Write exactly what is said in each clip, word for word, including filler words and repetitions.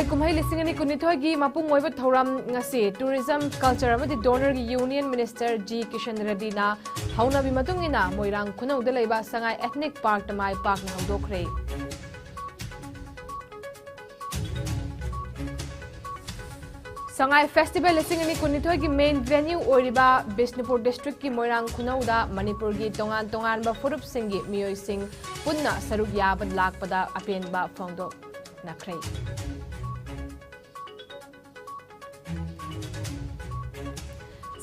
ꯀꯨꯝꯍꯩ ꯂꯤꯁꯤꯡ ꯑꯅꯤ ꯀꯨꯟꯅꯤꯊꯣꯏꯒꯤ ꯃꯄꯨꯡ ꯑꯣꯏꯕ ꯊꯧꯔꯝ ꯉꯁꯤ Tourism, Culture ꯑꯃꯗꯤ Donor ꯒꯤ Union Minister G ꯀꯤꯁꯟ ꯔꯦꯗꯗꯤꯅ ꯍꯧꯅꯕꯤ ꯃꯇꯨꯡ ꯏꯟꯅ ꯃꯣꯏꯔꯥꯡ ꯈꯨꯅꯧꯗ ꯂꯩꯕ ꯁꯉꯥꯏ Ethnic Park ꯇ ꯃꯥꯏ ꯄꯥꯛꯅ ꯍꯧꯗꯣꯛꯈ꯭ꯔꯦ꯫ ꯁꯉꯥꯏ Festival ꯂꯤꯁꯤꯡ ꯑꯅꯤ ꯀꯨꯟꯅꯤꯊꯣꯏꯒꯤ main venue ꯑꯣꯏꯔꯤꯕ ꯕꯤꯁꯅꯨꯄꯨꯔ district ꯀꯤ ꯃꯣꯏꯔꯥꯡ ꯈꯨꯅꯧꯗ ꯃꯅꯤꯄꯨꯔꯒꯤ ꯇꯣꯉꯥꯟ ꯇꯣꯉꯥꯟꯕ ꯐꯨꯔꯨꯞꯁꯤꯡꯒꯤ ꯃꯤꯑꯣꯏꯁꯤꯡ ꯄꯨꯟꯅ ꯁꯔꯨꯛ ꯌꯥꯕ ꯂꯥꯛꯄꯗ ꯑꯄꯦꯟꯕ ꯐꯣꯡꯗꯣꯛꯅꯈ꯭ꯔꯦ꯫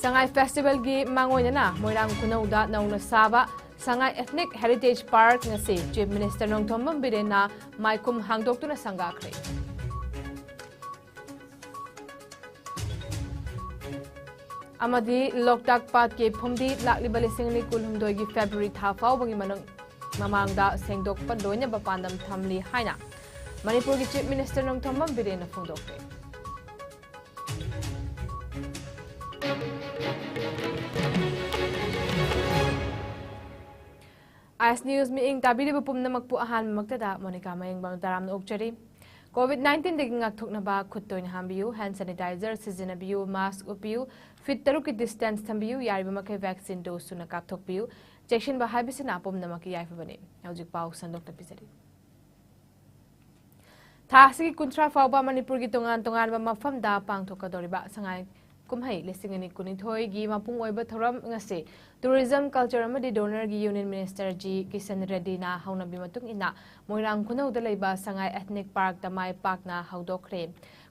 ꯁꯉꯥꯏ Festival ꯒꯤ ꯃꯥꯡꯑꯣꯏꯅꯅ ꯃꯣꯏꯔꯥꯡ ꯈꯨꯅꯧꯗ ꯅꯧꯅ ꯁꯥꯕ ꯁꯉꯥꯏ Ethnic Heritage Park ꯉꯁꯤ Chief Minister ꯅꯣꯡꯊꯣꯝꯕꯝ ꯕꯤꯔꯦꯟꯅ ꯃꯥꯏꯈꯨꯝ ꯍꯥꯡꯗꯣꯛꯇꯨꯅ ꯁꯪꯒꯥꯈ꯭ꯔꯦ꯫ ꯑꯃꯗꯤ ꯂꯣꯛꯇꯥꯛ ꯄꯥꯠꯀꯤ ꯐꯨꯝꯗꯤ ꯂꯥꯛꯂꯤꯕ ꯂꯤꯁꯤꯡ ꯑꯅꯤ ꯀꯨꯟꯍꯨꯝꯗꯣꯏꯒꯤ February ꯊꯥ ꯐꯥꯎꯕꯒꯤ ꯃꯅꯨꯡ ꯃꯃꯥꯡꯗ ꯁꯦꯡꯗꯣꯛꯄ ꯂꯣꯏꯅꯕ ꯄꯥꯟꯗꯝ ꯊꯝꯂꯤ ꯍꯥꯏꯅ ꯃꯅꯤꯄꯨꯔꯒꯤ Chief Minister ꯅꯣꯡꯊꯣꯝꯕꯝ ꯕꯤꯔꯦꯟꯅ ꯐꯣꯡꯗꯣꯛꯈ꯭ꯔꯦ꯫ ꯑꯥꯏꯁ ꯅ꯭ꯌꯨꯁ ꯃꯤꯠꯌꯦꯡ ꯇꯥꯕꯤꯔꯤꯕ ꯄꯨꯝꯅꯃꯛꯄꯨ ꯑꯍꯥꯟꯕꯃꯛꯇꯗ ꯃꯣꯅꯤꯀꯥ ꯃꯌꯦꯡꯕꯝ ꯇꯔꯥꯝꯅ ꯑꯣꯛꯆꯔꯤ꯫ COVID nineteen ꯗꯒꯤ ꯉꯥꯛꯊꯣꯛꯅꯕ ꯈꯨꯠ ꯇꯣꯏꯅ ꯍꯥꯝꯕꯤꯌꯨ, hand sanitizer ꯁꯤꯖꯤꯟꯅꯕꯤꯌꯨ, mask ꯎꯞꯄꯤꯌꯨ, feet ꯇꯔꯨꯛꯀꯤ distance ꯊꯝꯕꯤꯌꯨ, ꯌꯥꯔꯤꯕ ꯃꯈꯩ vaccine dose ꯁꯨꯅ ꯀꯥꯞꯊꯣꯛꯄꯤꯌꯨ꯫ ꯆꯦꯛꯁꯤꯟꯕ ꯍꯥꯏꯕꯁꯤꯅ ꯄꯨꯝꯅꯃꯛꯀꯤ ꯌꯥꯏꯐꯕꯅꯤ꯫ ꯍꯧꯖꯤꯛ ꯄꯥꯎ ꯁꯟꯗꯣꯛꯅ ꯄꯤꯖꯔꯤ꯫ ꯊꯥ ꯑꯁꯤꯒꯤ ꯀꯨꯟꯊ꯭ꯔꯥ ꯐꯥꯎꯕ ꯃꯅꯤꯄꯨꯔꯒꯤ ꯇꯣꯉꯥꯟ ꯇꯣꯉꯥꯟꯕ ꯃꯐꯝꯗ ꯄꯥꯡꯊꯣꯛꯀꯗꯧꯔꯤꯕ ꯁꯉꯥꯏ ꯀꯨꯝꯍꯩ ꯂꯤꯁꯤꯡ ꯑꯅꯤ ꯀꯨꯟꯅꯤꯊꯣꯏꯒꯤ ꯃꯄꯨꯡ ꯑꯣꯏꯕ ꯊꯧꯔꯝ ꯉꯁꯤ Tourism, Culture ꯑꯃꯗꯤ Donor ꯒꯤ Union Minister G ꯀꯤꯁꯟ ꯔꯦꯗꯗꯤꯅ ꯍꯧꯅꯕꯤ ꯃꯇꯨꯡ ꯏꯟꯅ ꯃꯣꯏꯔꯥꯡ ꯈꯨꯅꯧꯗ ꯂꯩꯕ ꯁꯉꯥꯏ Ethnic Park ꯇ ꯃꯥꯏ ꯄꯥꯛꯅ ꯍꯧꯗꯣꯛꯈ꯭ꯔꯦ꯫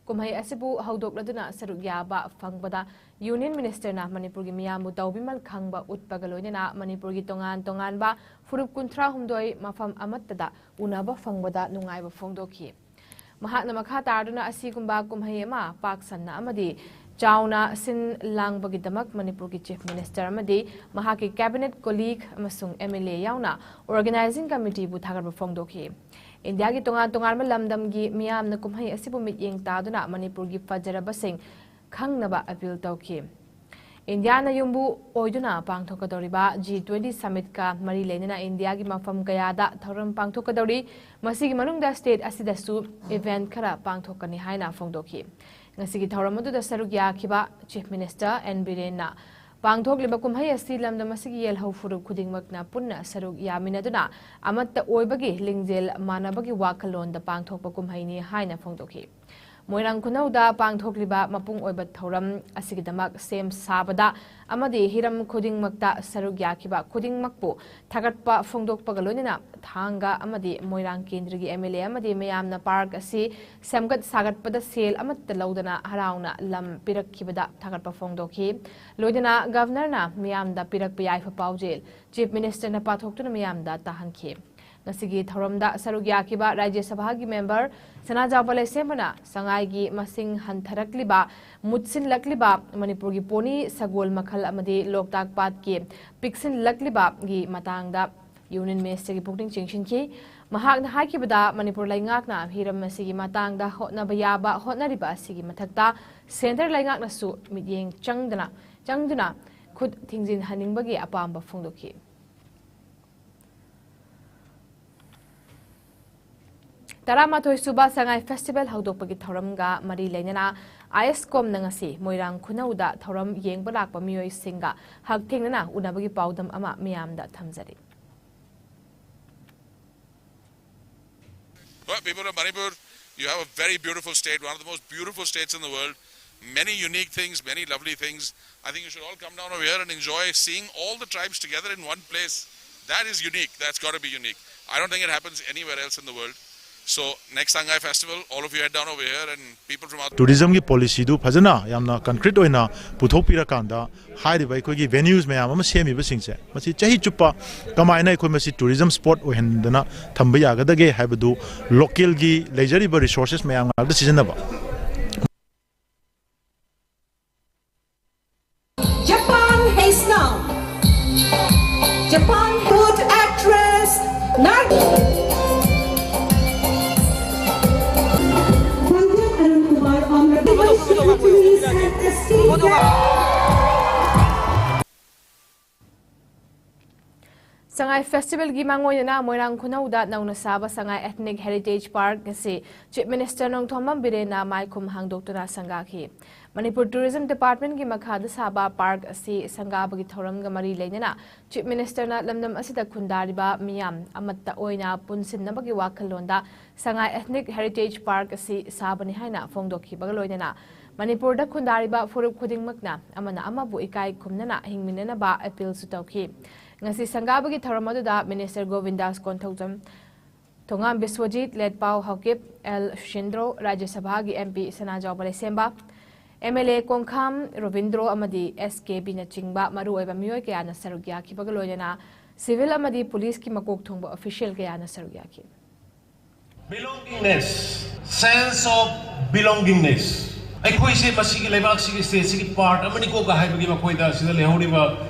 ꯀꯨꯝꯍꯩ ꯑꯁꯤꯕꯨ ꯍꯧꯗꯣꯛꯂꯗꯨꯅ ꯁꯔꯨꯛ ꯌꯥꯕ ꯐꯪꯕꯗ Union Minister ꯅ ꯃꯅꯤꯄꯨꯔꯒꯤ ꯃꯤꯌꯥꯝꯕꯨ ꯇꯧꯕꯤꯃꯜ ꯈꯪꯕ ꯎꯠꯄꯒ ꯂꯣꯏꯅꯅ ꯃꯅꯤꯄꯨꯔꯒꯤ ꯇꯣꯉꯥꯟ ꯇꯣꯉꯥꯟꯕ ꯐꯨꯔꯨꯞ ꯀꯨꯟꯊ꯭ꯔꯥ ꯍꯨꯝꯗꯣꯏ ꯃꯐꯝ ꯑꯃꯠꯇꯗ ꯎꯅꯕ ꯐꯪꯕꯗ ꯅꯨꯡꯉꯥꯏꯕ ꯐꯣꯡꯗꯣꯛꯈꯤ꯫ ꯃꯍꯥꯛꯅ ꯃꯈꯥ ꯇꯥꯗꯨꯅ ꯑꯁꯤꯒꯨꯝꯕ ꯀꯨꯝꯍꯩ ꯑꯃ ꯄꯥꯛ ꯁꯟꯅ ꯑꯃꯗꯤ ꯆꯥꯎꯅ ꯁꯤꯟ ꯂꯥꯡꯕꯒꯤꯗꯃꯛ ꯃꯅꯤꯄꯨꯔꯒꯤ Chief Minister ꯑꯃꯗꯤ ꯃꯍꯥꯛꯀꯤ Cabinet colleague ꯑꯃꯁꯨꯡ M L A ꯌꯥꯎꯅ Organizing Committee ꯕꯨ ꯊꯥꯒꯠꯄ ꯐꯣꯡꯗꯣꯛꯈꯤ꯫ ꯏꯟꯗꯤꯌꯥꯒꯤ ꯇꯣꯉꯥꯟ ꯇꯣꯉꯥꯟꯕ ꯂꯝꯗꯝꯒꯤ ꯃꯤꯌꯥꯝꯅ ꯀꯨꯝꯍꯩ ꯑꯁꯤꯕꯨ ꯃꯤꯠꯌꯦꯡ ꯇꯥꯗꯨꯅ ꯃꯅꯤꯄꯨꯔꯒꯤ ꯐꯖꯔꯕꯁꯤꯡ ꯈꯪꯅꯕ appeal ꯇꯧꯈꯤ꯫ ꯏꯟꯗꯤꯌꯥꯅ ꯌꯨꯝꯕꯨ ꯑꯣꯏꯗꯨꯅ ꯄꯥꯡꯊꯣꯛꯀꯗꯧꯔꯤꯕ ꯖꯤ ꯇ꯭ꯋꯦꯟꯇꯤ ꯁꯃꯤꯠꯀ ꯃꯔꯤ ꯂꯩꯅꯅ ꯏꯟꯗꯤꯌꯥꯒꯤ ꯃꯐꯝ ꯀꯌꯥꯗ ꯊꯧꯔꯝ ꯄꯥꯡꯊꯣꯛꯀꯗꯧꯔꯤ꯫ ꯃꯁꯤꯒꯤ ꯃꯅꯨꯡꯗ ꯁ꯭ꯇꯦꯠ ꯑꯁꯤꯗꯁꯨ ꯏꯚꯦꯟꯠ ꯈꯔ ꯄꯥꯡꯊꯣꯛꯀꯅꯤ ꯍꯥꯏꯅ ꯐꯣꯡꯗꯣꯛꯈꯤ꯫ ꯉꯁꯤꯒꯤ ꯊꯧꯔꯝ ꯑꯗꯨꯗ ꯁꯔꯨꯛ ꯌꯥꯈꯤꯕ ꯆꯤꯐ ꯃꯤꯅꯤꯁꯇꯔ ꯑꯦꯟ ꯕꯤꯔꯦꯟꯅ ꯄꯥꯡꯊꯣꯛꯂꯤꯕ ꯀꯨꯝꯍꯩ ꯑꯁꯤ ꯂꯝꯗꯝ ꯑꯁꯤꯒꯤ ꯌꯦꯜꯍꯧ ꯐꯨꯔꯨꯞ ꯈꯨꯗꯤꯡꯃꯛꯅ ꯄꯨꯟꯅ ꯁꯔꯨꯛ ꯌꯥꯃꯤꯟꯅꯗꯨꯅ ꯑꯃꯠꯇ ꯑꯣꯏꯕꯒꯤ ꯂꯤꯡꯖꯦꯜ ꯃꯥꯟꯅꯕꯒꯤ ꯋꯥꯈꯜꯂꯣꯟꯗ ꯄꯥꯡꯊꯣꯛꯄ ꯀꯨꯝꯍꯩꯅꯤ ꯍꯥꯏꯅ ꯐꯣꯡꯗꯣꯛꯈꯤ꯫ ꯃꯣꯏꯔꯥꯡ ꯈꯨꯅꯧꯗ ꯄꯥꯡꯊꯣꯛꯂꯤꯕ ꯃꯄꯨꯡ ꯑꯣꯏꯕ ꯊꯧꯔꯝ ꯑꯁꯤꯒꯤꯗꯃꯛ ꯁꯦꯝ ꯁꯥꯕꯗ ꯑꯃꯗꯤ ꯍꯤꯔꯝ ꯈꯨꯗꯤꯡꯃꯛꯇ ꯁꯔꯨꯛ ꯌꯥꯈꯤꯕ ꯈꯨꯗꯤꯡꯃꯛꯄꯨ ꯊꯥꯒꯠꯄ ꯐꯣꯡꯗꯣꯛꯄꯒ ꯂꯣꯏꯅꯅ ꯊꯥꯡꯒ ꯑꯃꯗꯤ ꯃꯣꯏꯔꯥꯡ ꯀꯦꯟꯗ꯭ꯔꯒꯤ ꯑꯦꯝ ꯑꯦꯜ ꯑꯦ ꯑꯃꯗꯤ ꯃꯌꯥꯝꯅ ꯄꯥꯔꯛ ꯑꯁꯤ ꯁꯦꯝꯒꯠ ꯁꯥꯒꯠꯄꯗ ꯁꯦꯜ ꯑꯃꯠꯇ ꯂꯧꯗꯅ ꯍꯔꯥꯎꯅ ꯂꯝ ꯄꯤꯔꯛꯈꯤꯕꯗ ꯊꯥꯒꯠꯄ ꯐꯣꯡꯗꯣꯛꯈꯤ꯫ ꯂꯣꯏꯅꯅ ꯒꯚꯔꯅꯔꯅ ꯃꯤꯌꯥꯝꯗ ꯄꯤꯔꯛꯄ ꯌꯥꯏꯐ ꯄꯥꯎꯖꯦꯜ ꯆꯤꯐ ꯃꯤꯅꯤꯁꯇꯔꯅ ꯄꯥꯊꯣꯛꯇꯨꯅ ꯃꯤꯌꯥꯝꯗ ꯇꯥꯍꯟꯈꯤ꯫ ꯉꯁꯤꯒꯤ ꯊꯧꯔꯝꯗ ꯁꯔꯨꯛ ꯌꯥꯈꯤꯕ ꯔꯥꯖ꯭ꯌ ꯁꯚꯥꯒꯤ ꯃꯦꯝꯕꯔ ꯁꯅꯥꯖꯥꯎꯕ ꯂꯩꯁꯦꯝꯕꯅ ꯁꯉꯥꯏꯒꯤ ꯃꯁꯤꯡ ꯍꯟꯊꯔꯛꯂꯤꯕ, ꯃꯨꯠꯁꯤꯜꯂꯛꯂꯤꯕ, ꯃꯅꯤꯄꯨꯔꯒꯤ ꯄꯣꯅꯤ ꯁꯒꯣꯜ ꯃꯈꯜ ꯑꯃꯗꯤ ꯂꯣꯛꯇꯥꯛ ꯄꯥꯠꯀꯤ ꯄꯤꯛꯁꯤꯜꯂꯛꯂꯤꯕꯒꯤ ꯃꯇꯥꯡꯗ ꯌꯨꯅꯤꯌꯟ ꯃꯤꯅꯤꯁꯇꯔꯒꯤ ꯄꯨꯛꯅꯤꯡ ꯆꯤꯡꯁꯤꯟꯈꯤ꯫ ꯃꯍꯥꯛꯅ ꯍꯥꯏꯈꯤꯕꯗ ꯃꯅꯤꯄꯨꯔ ꯂꯩꯉꯥꯛꯅ ꯍꯤꯔꯝ ꯑꯁꯤꯒꯤ ꯃꯇꯥꯡꯗ ꯍꯣꯠꯅꯕ ꯌꯥꯕ ꯍꯣꯠꯅꯔꯤꯕ ꯑꯁꯤꯒꯤ ꯃꯊꯛꯇ ꯁꯦꯟꯇꯔ ꯂꯩꯉꯥꯛꯅꯁꯨ ꯃꯤꯠꯌꯦꯡ ꯆꯪꯗꯅ, ꯆꯪꯗꯨꯅ ꯈꯨꯠ ꯊꯤꯡꯖꯤꯟꯍꯟꯅꯤꯡꯕꯒꯤ ꯑꯄꯥꯝꯕ ꯐꯣꯡꯗꯣꯛꯈꯤ꯫ ꯇꯔꯥꯃꯥꯊꯣꯏ ꯁꯨꯕ ꯁꯉꯥꯏ ꯐꯦꯁꯇꯤꯚꯦꯜ ꯍꯧꯗꯣꯛꯄꯒꯤ ꯊꯧꯔꯝꯒ ꯃꯔꯤ ꯂꯩꯅꯅ ꯑꯥꯏ ꯑꯦꯁ ꯀꯣꯝꯅ ꯉꯁꯤ ꯃꯣꯏꯔꯥꯡ ꯈꯨꯅꯧꯗ ꯊꯧꯔꯝ ꯌꯦꯡꯕ ꯂꯥꯛꯄ ꯃꯤꯑꯣꯏꯁꯤꯡꯒ ꯍꯛꯊꯦꯡꯅꯅ ꯎꯅꯕꯒꯤ ꯄꯥꯎꯗꯝ ꯑꯃ ꯃꯤꯌꯥꯝꯗ ꯊꯝꯖꯔꯤ꯫ Well, people of Manipur, you have a very beautiful state, one of the most beautiful states in the world. Many unique things, many lovely things. I think you should all come down over here and enjoy seeing all the tribes together in one place. That is unique. That's got to be unique. I don't think it happens anywhere else in the world. So, next Sangai Festival, all of you head down over here and people from out. ꯇꯨꯔꯤꯖꯝꯒꯤ ꯄꯣꯂꯤꯁꯤꯗꯨ ꯐꯖꯅ ꯌꯥꯝꯅ concrete ꯑꯣꯏꯅ ꯄꯨꯊꯣꯛꯄꯤꯔꯀꯥꯟꯗ ꯍꯥꯏꯔꯤꯕ ꯑꯩꯈꯣꯏꯒꯤ ꯚꯦꯅ꯭ꯌꯨꯁ ꯃꯌꯥꯝ ꯑꯃ ꯁꯦꯝꯃꯤꯕꯁꯤꯡꯁꯦ ꯃꯁꯤ ꯆꯍꯤ ꯆꯨꯞꯄ ꯀꯃꯥꯏꯅ ꯑꯩꯈꯣꯏ ꯃꯁꯤ ꯇꯨꯔꯤꯖꯝ ꯁ꯭ꯄꯣꯠ ꯑꯣꯏꯍꯟꯗꯅ ꯊꯝꯕ ꯌꯥꯒꯗꯒꯦ ꯍꯥꯏꯕꯗꯨ ꯂꯣꯀꯦꯜꯒꯤ ꯂꯩꯖꯔꯤꯕ ꯔꯤꯁꯣꯔꯁꯦꯁ ꯃꯌꯥꯝ ꯉꯥꯛꯇ ꯁꯤꯖꯤꯟꯅꯕ꯫ Japan Heisnam. Japan Good Actress. Nar- Arun Kumar, Honorable Secretaries and esteemed guests. ꯁꯉꯥꯏ ꯐꯦꯁꯇꯤꯚꯦꯜꯒꯤ ꯃꯥꯡꯑꯣꯏꯅꯅ ꯃꯣꯏꯔꯥꯡ ꯈꯨꯅꯧꯗ ꯅꯧꯅ ꯁꯥꯕ ꯁꯉꯥꯏ ꯑꯦꯊꯅꯤꯛ ꯍꯦꯔꯤꯇꯦꯖ ꯄꯥꯔꯛ ꯑꯁꯤ ꯆꯤꯐ ꯃꯤꯅꯤꯁꯇꯔ ꯅꯣꯡꯊꯣꯝꯕꯝ ꯕꯤꯔꯦꯟꯅ ꯃꯥꯏꯈꯨꯝ ꯍꯥꯡꯗꯣꯛꯇꯨꯅ ꯁꯪꯒꯥꯈꯤ꯫ ꯃꯅꯤꯄꯨꯔ ꯇꯨꯔꯤꯖꯝ ꯗꯤꯄꯥꯔꯠꯃꯦꯟꯒꯤ ꯃꯈꯥꯗ ꯁꯥꯕ ꯄꯥꯔꯛ ꯑꯁꯤ ꯁꯪꯒꯥꯕꯒꯤ ꯊꯧꯔꯝꯒ ꯃꯔꯤ ꯂꯩꯅꯅ ꯆꯤꯐ ꯃꯤꯅꯤꯁꯇꯔꯅ ꯂꯝꯗꯝ ꯑꯁꯤꯗ ꯈꯨꯟꯗꯥꯔꯤꯕ ꯃꯤꯌꯥꯝ ꯑꯃꯠꯇ ꯑꯣꯏꯅ ꯄꯨꯟꯁꯤꯟꯅꯕꯒꯤ ꯋꯥꯈꯜꯂꯣꯟꯗ ꯁꯉꯥꯏ ꯑꯦꯊꯅꯤꯛ ꯍꯦꯔꯤꯇꯦꯖ ꯄꯥꯔꯛ ꯑꯁꯤ ꯁꯥꯕꯅꯤ ꯍꯥꯏꯅ ꯐꯣꯡꯗꯣꯛꯈꯤꯕꯒ ꯂꯣꯏꯅꯅ ꯃꯅꯤꯄꯨꯔꯗ ꯈꯨꯟꯗꯥꯔꯤꯕ ꯐꯨꯔꯨꯞ ꯈꯨꯗꯤꯡꯃꯛꯅ ꯑꯃꯅ ꯑꯃꯕꯨ ꯏꯀꯥꯏ ꯈꯨꯝꯅꯅ ꯍꯤꯡꯃꯤꯟꯅꯅꯕ ꯑꯄꯤꯜꯁꯨ ꯇꯧꯈꯤ꯫ ꯉꯁꯤ ꯁꯪꯒꯥꯕꯒꯤ ꯊꯧꯔꯝ ꯑꯗꯨꯗ ꯃꯤꯅꯤꯁꯇꯔ ꯒꯣꯕꯤꯟꯗꯥꯁ ꯀꯣꯟꯊꯧꯖꯝ, ꯊꯣꯉꯥꯝ ꯕꯤꯁ꯭ꯋꯖꯤꯠ, ꯂꯦꯠꯄꯥꯎ ꯍꯥꯎꯀꯤꯞ, ꯑꯦꯜ ꯁꯨꯁꯤꯟꯗ꯭ꯔꯣ, ꯔꯥꯖ꯭ꯌ ꯁꯚꯥꯒꯤ M P Sanajaoba Leishemba, M L A Kongkham Robindro ꯑꯃꯗꯤ ꯑꯦꯁ ꯀꯦ ꯕꯤꯅꯆꯤꯡꯕ ꯃꯔꯨꯑꯣꯏꯕ ꯃꯤꯑꯣꯏ ꯀꯌꯥꯅ ꯁꯔꯨꯛ ꯌꯥꯈꯤꯕꯒ ꯂꯣꯏꯅꯅ ꯁꯤꯚꯤꯜ ꯑꯃꯗꯤ ꯄꯨꯂꯤꯁꯀꯤ ꯃꯀꯣꯛ ꯊꯣꯡꯕ ꯑꯣꯐꯤꯁꯤꯌꯦꯜ ꯀꯌꯥꯅ ꯁꯔꯨꯛ ꯌꯥꯈꯤ꯫ Belongingness, sense of belongingness. ꯑꯩꯈꯣꯏꯁꯦ ꯃꯁꯤꯒꯤ ꯂꯩꯕꯥꯛꯁꯤꯒꯤ, ꯁ꯭ꯇꯦꯠꯁꯤꯒꯤ ꯄꯥꯔꯠ ꯑꯃꯅꯤꯀꯣꯒ ꯍꯥꯏꯕꯒꯤ ꯃꯈꯣꯏꯗ ꯁꯤꯗ ꯂꯩꯍꯧꯔꯤꯕ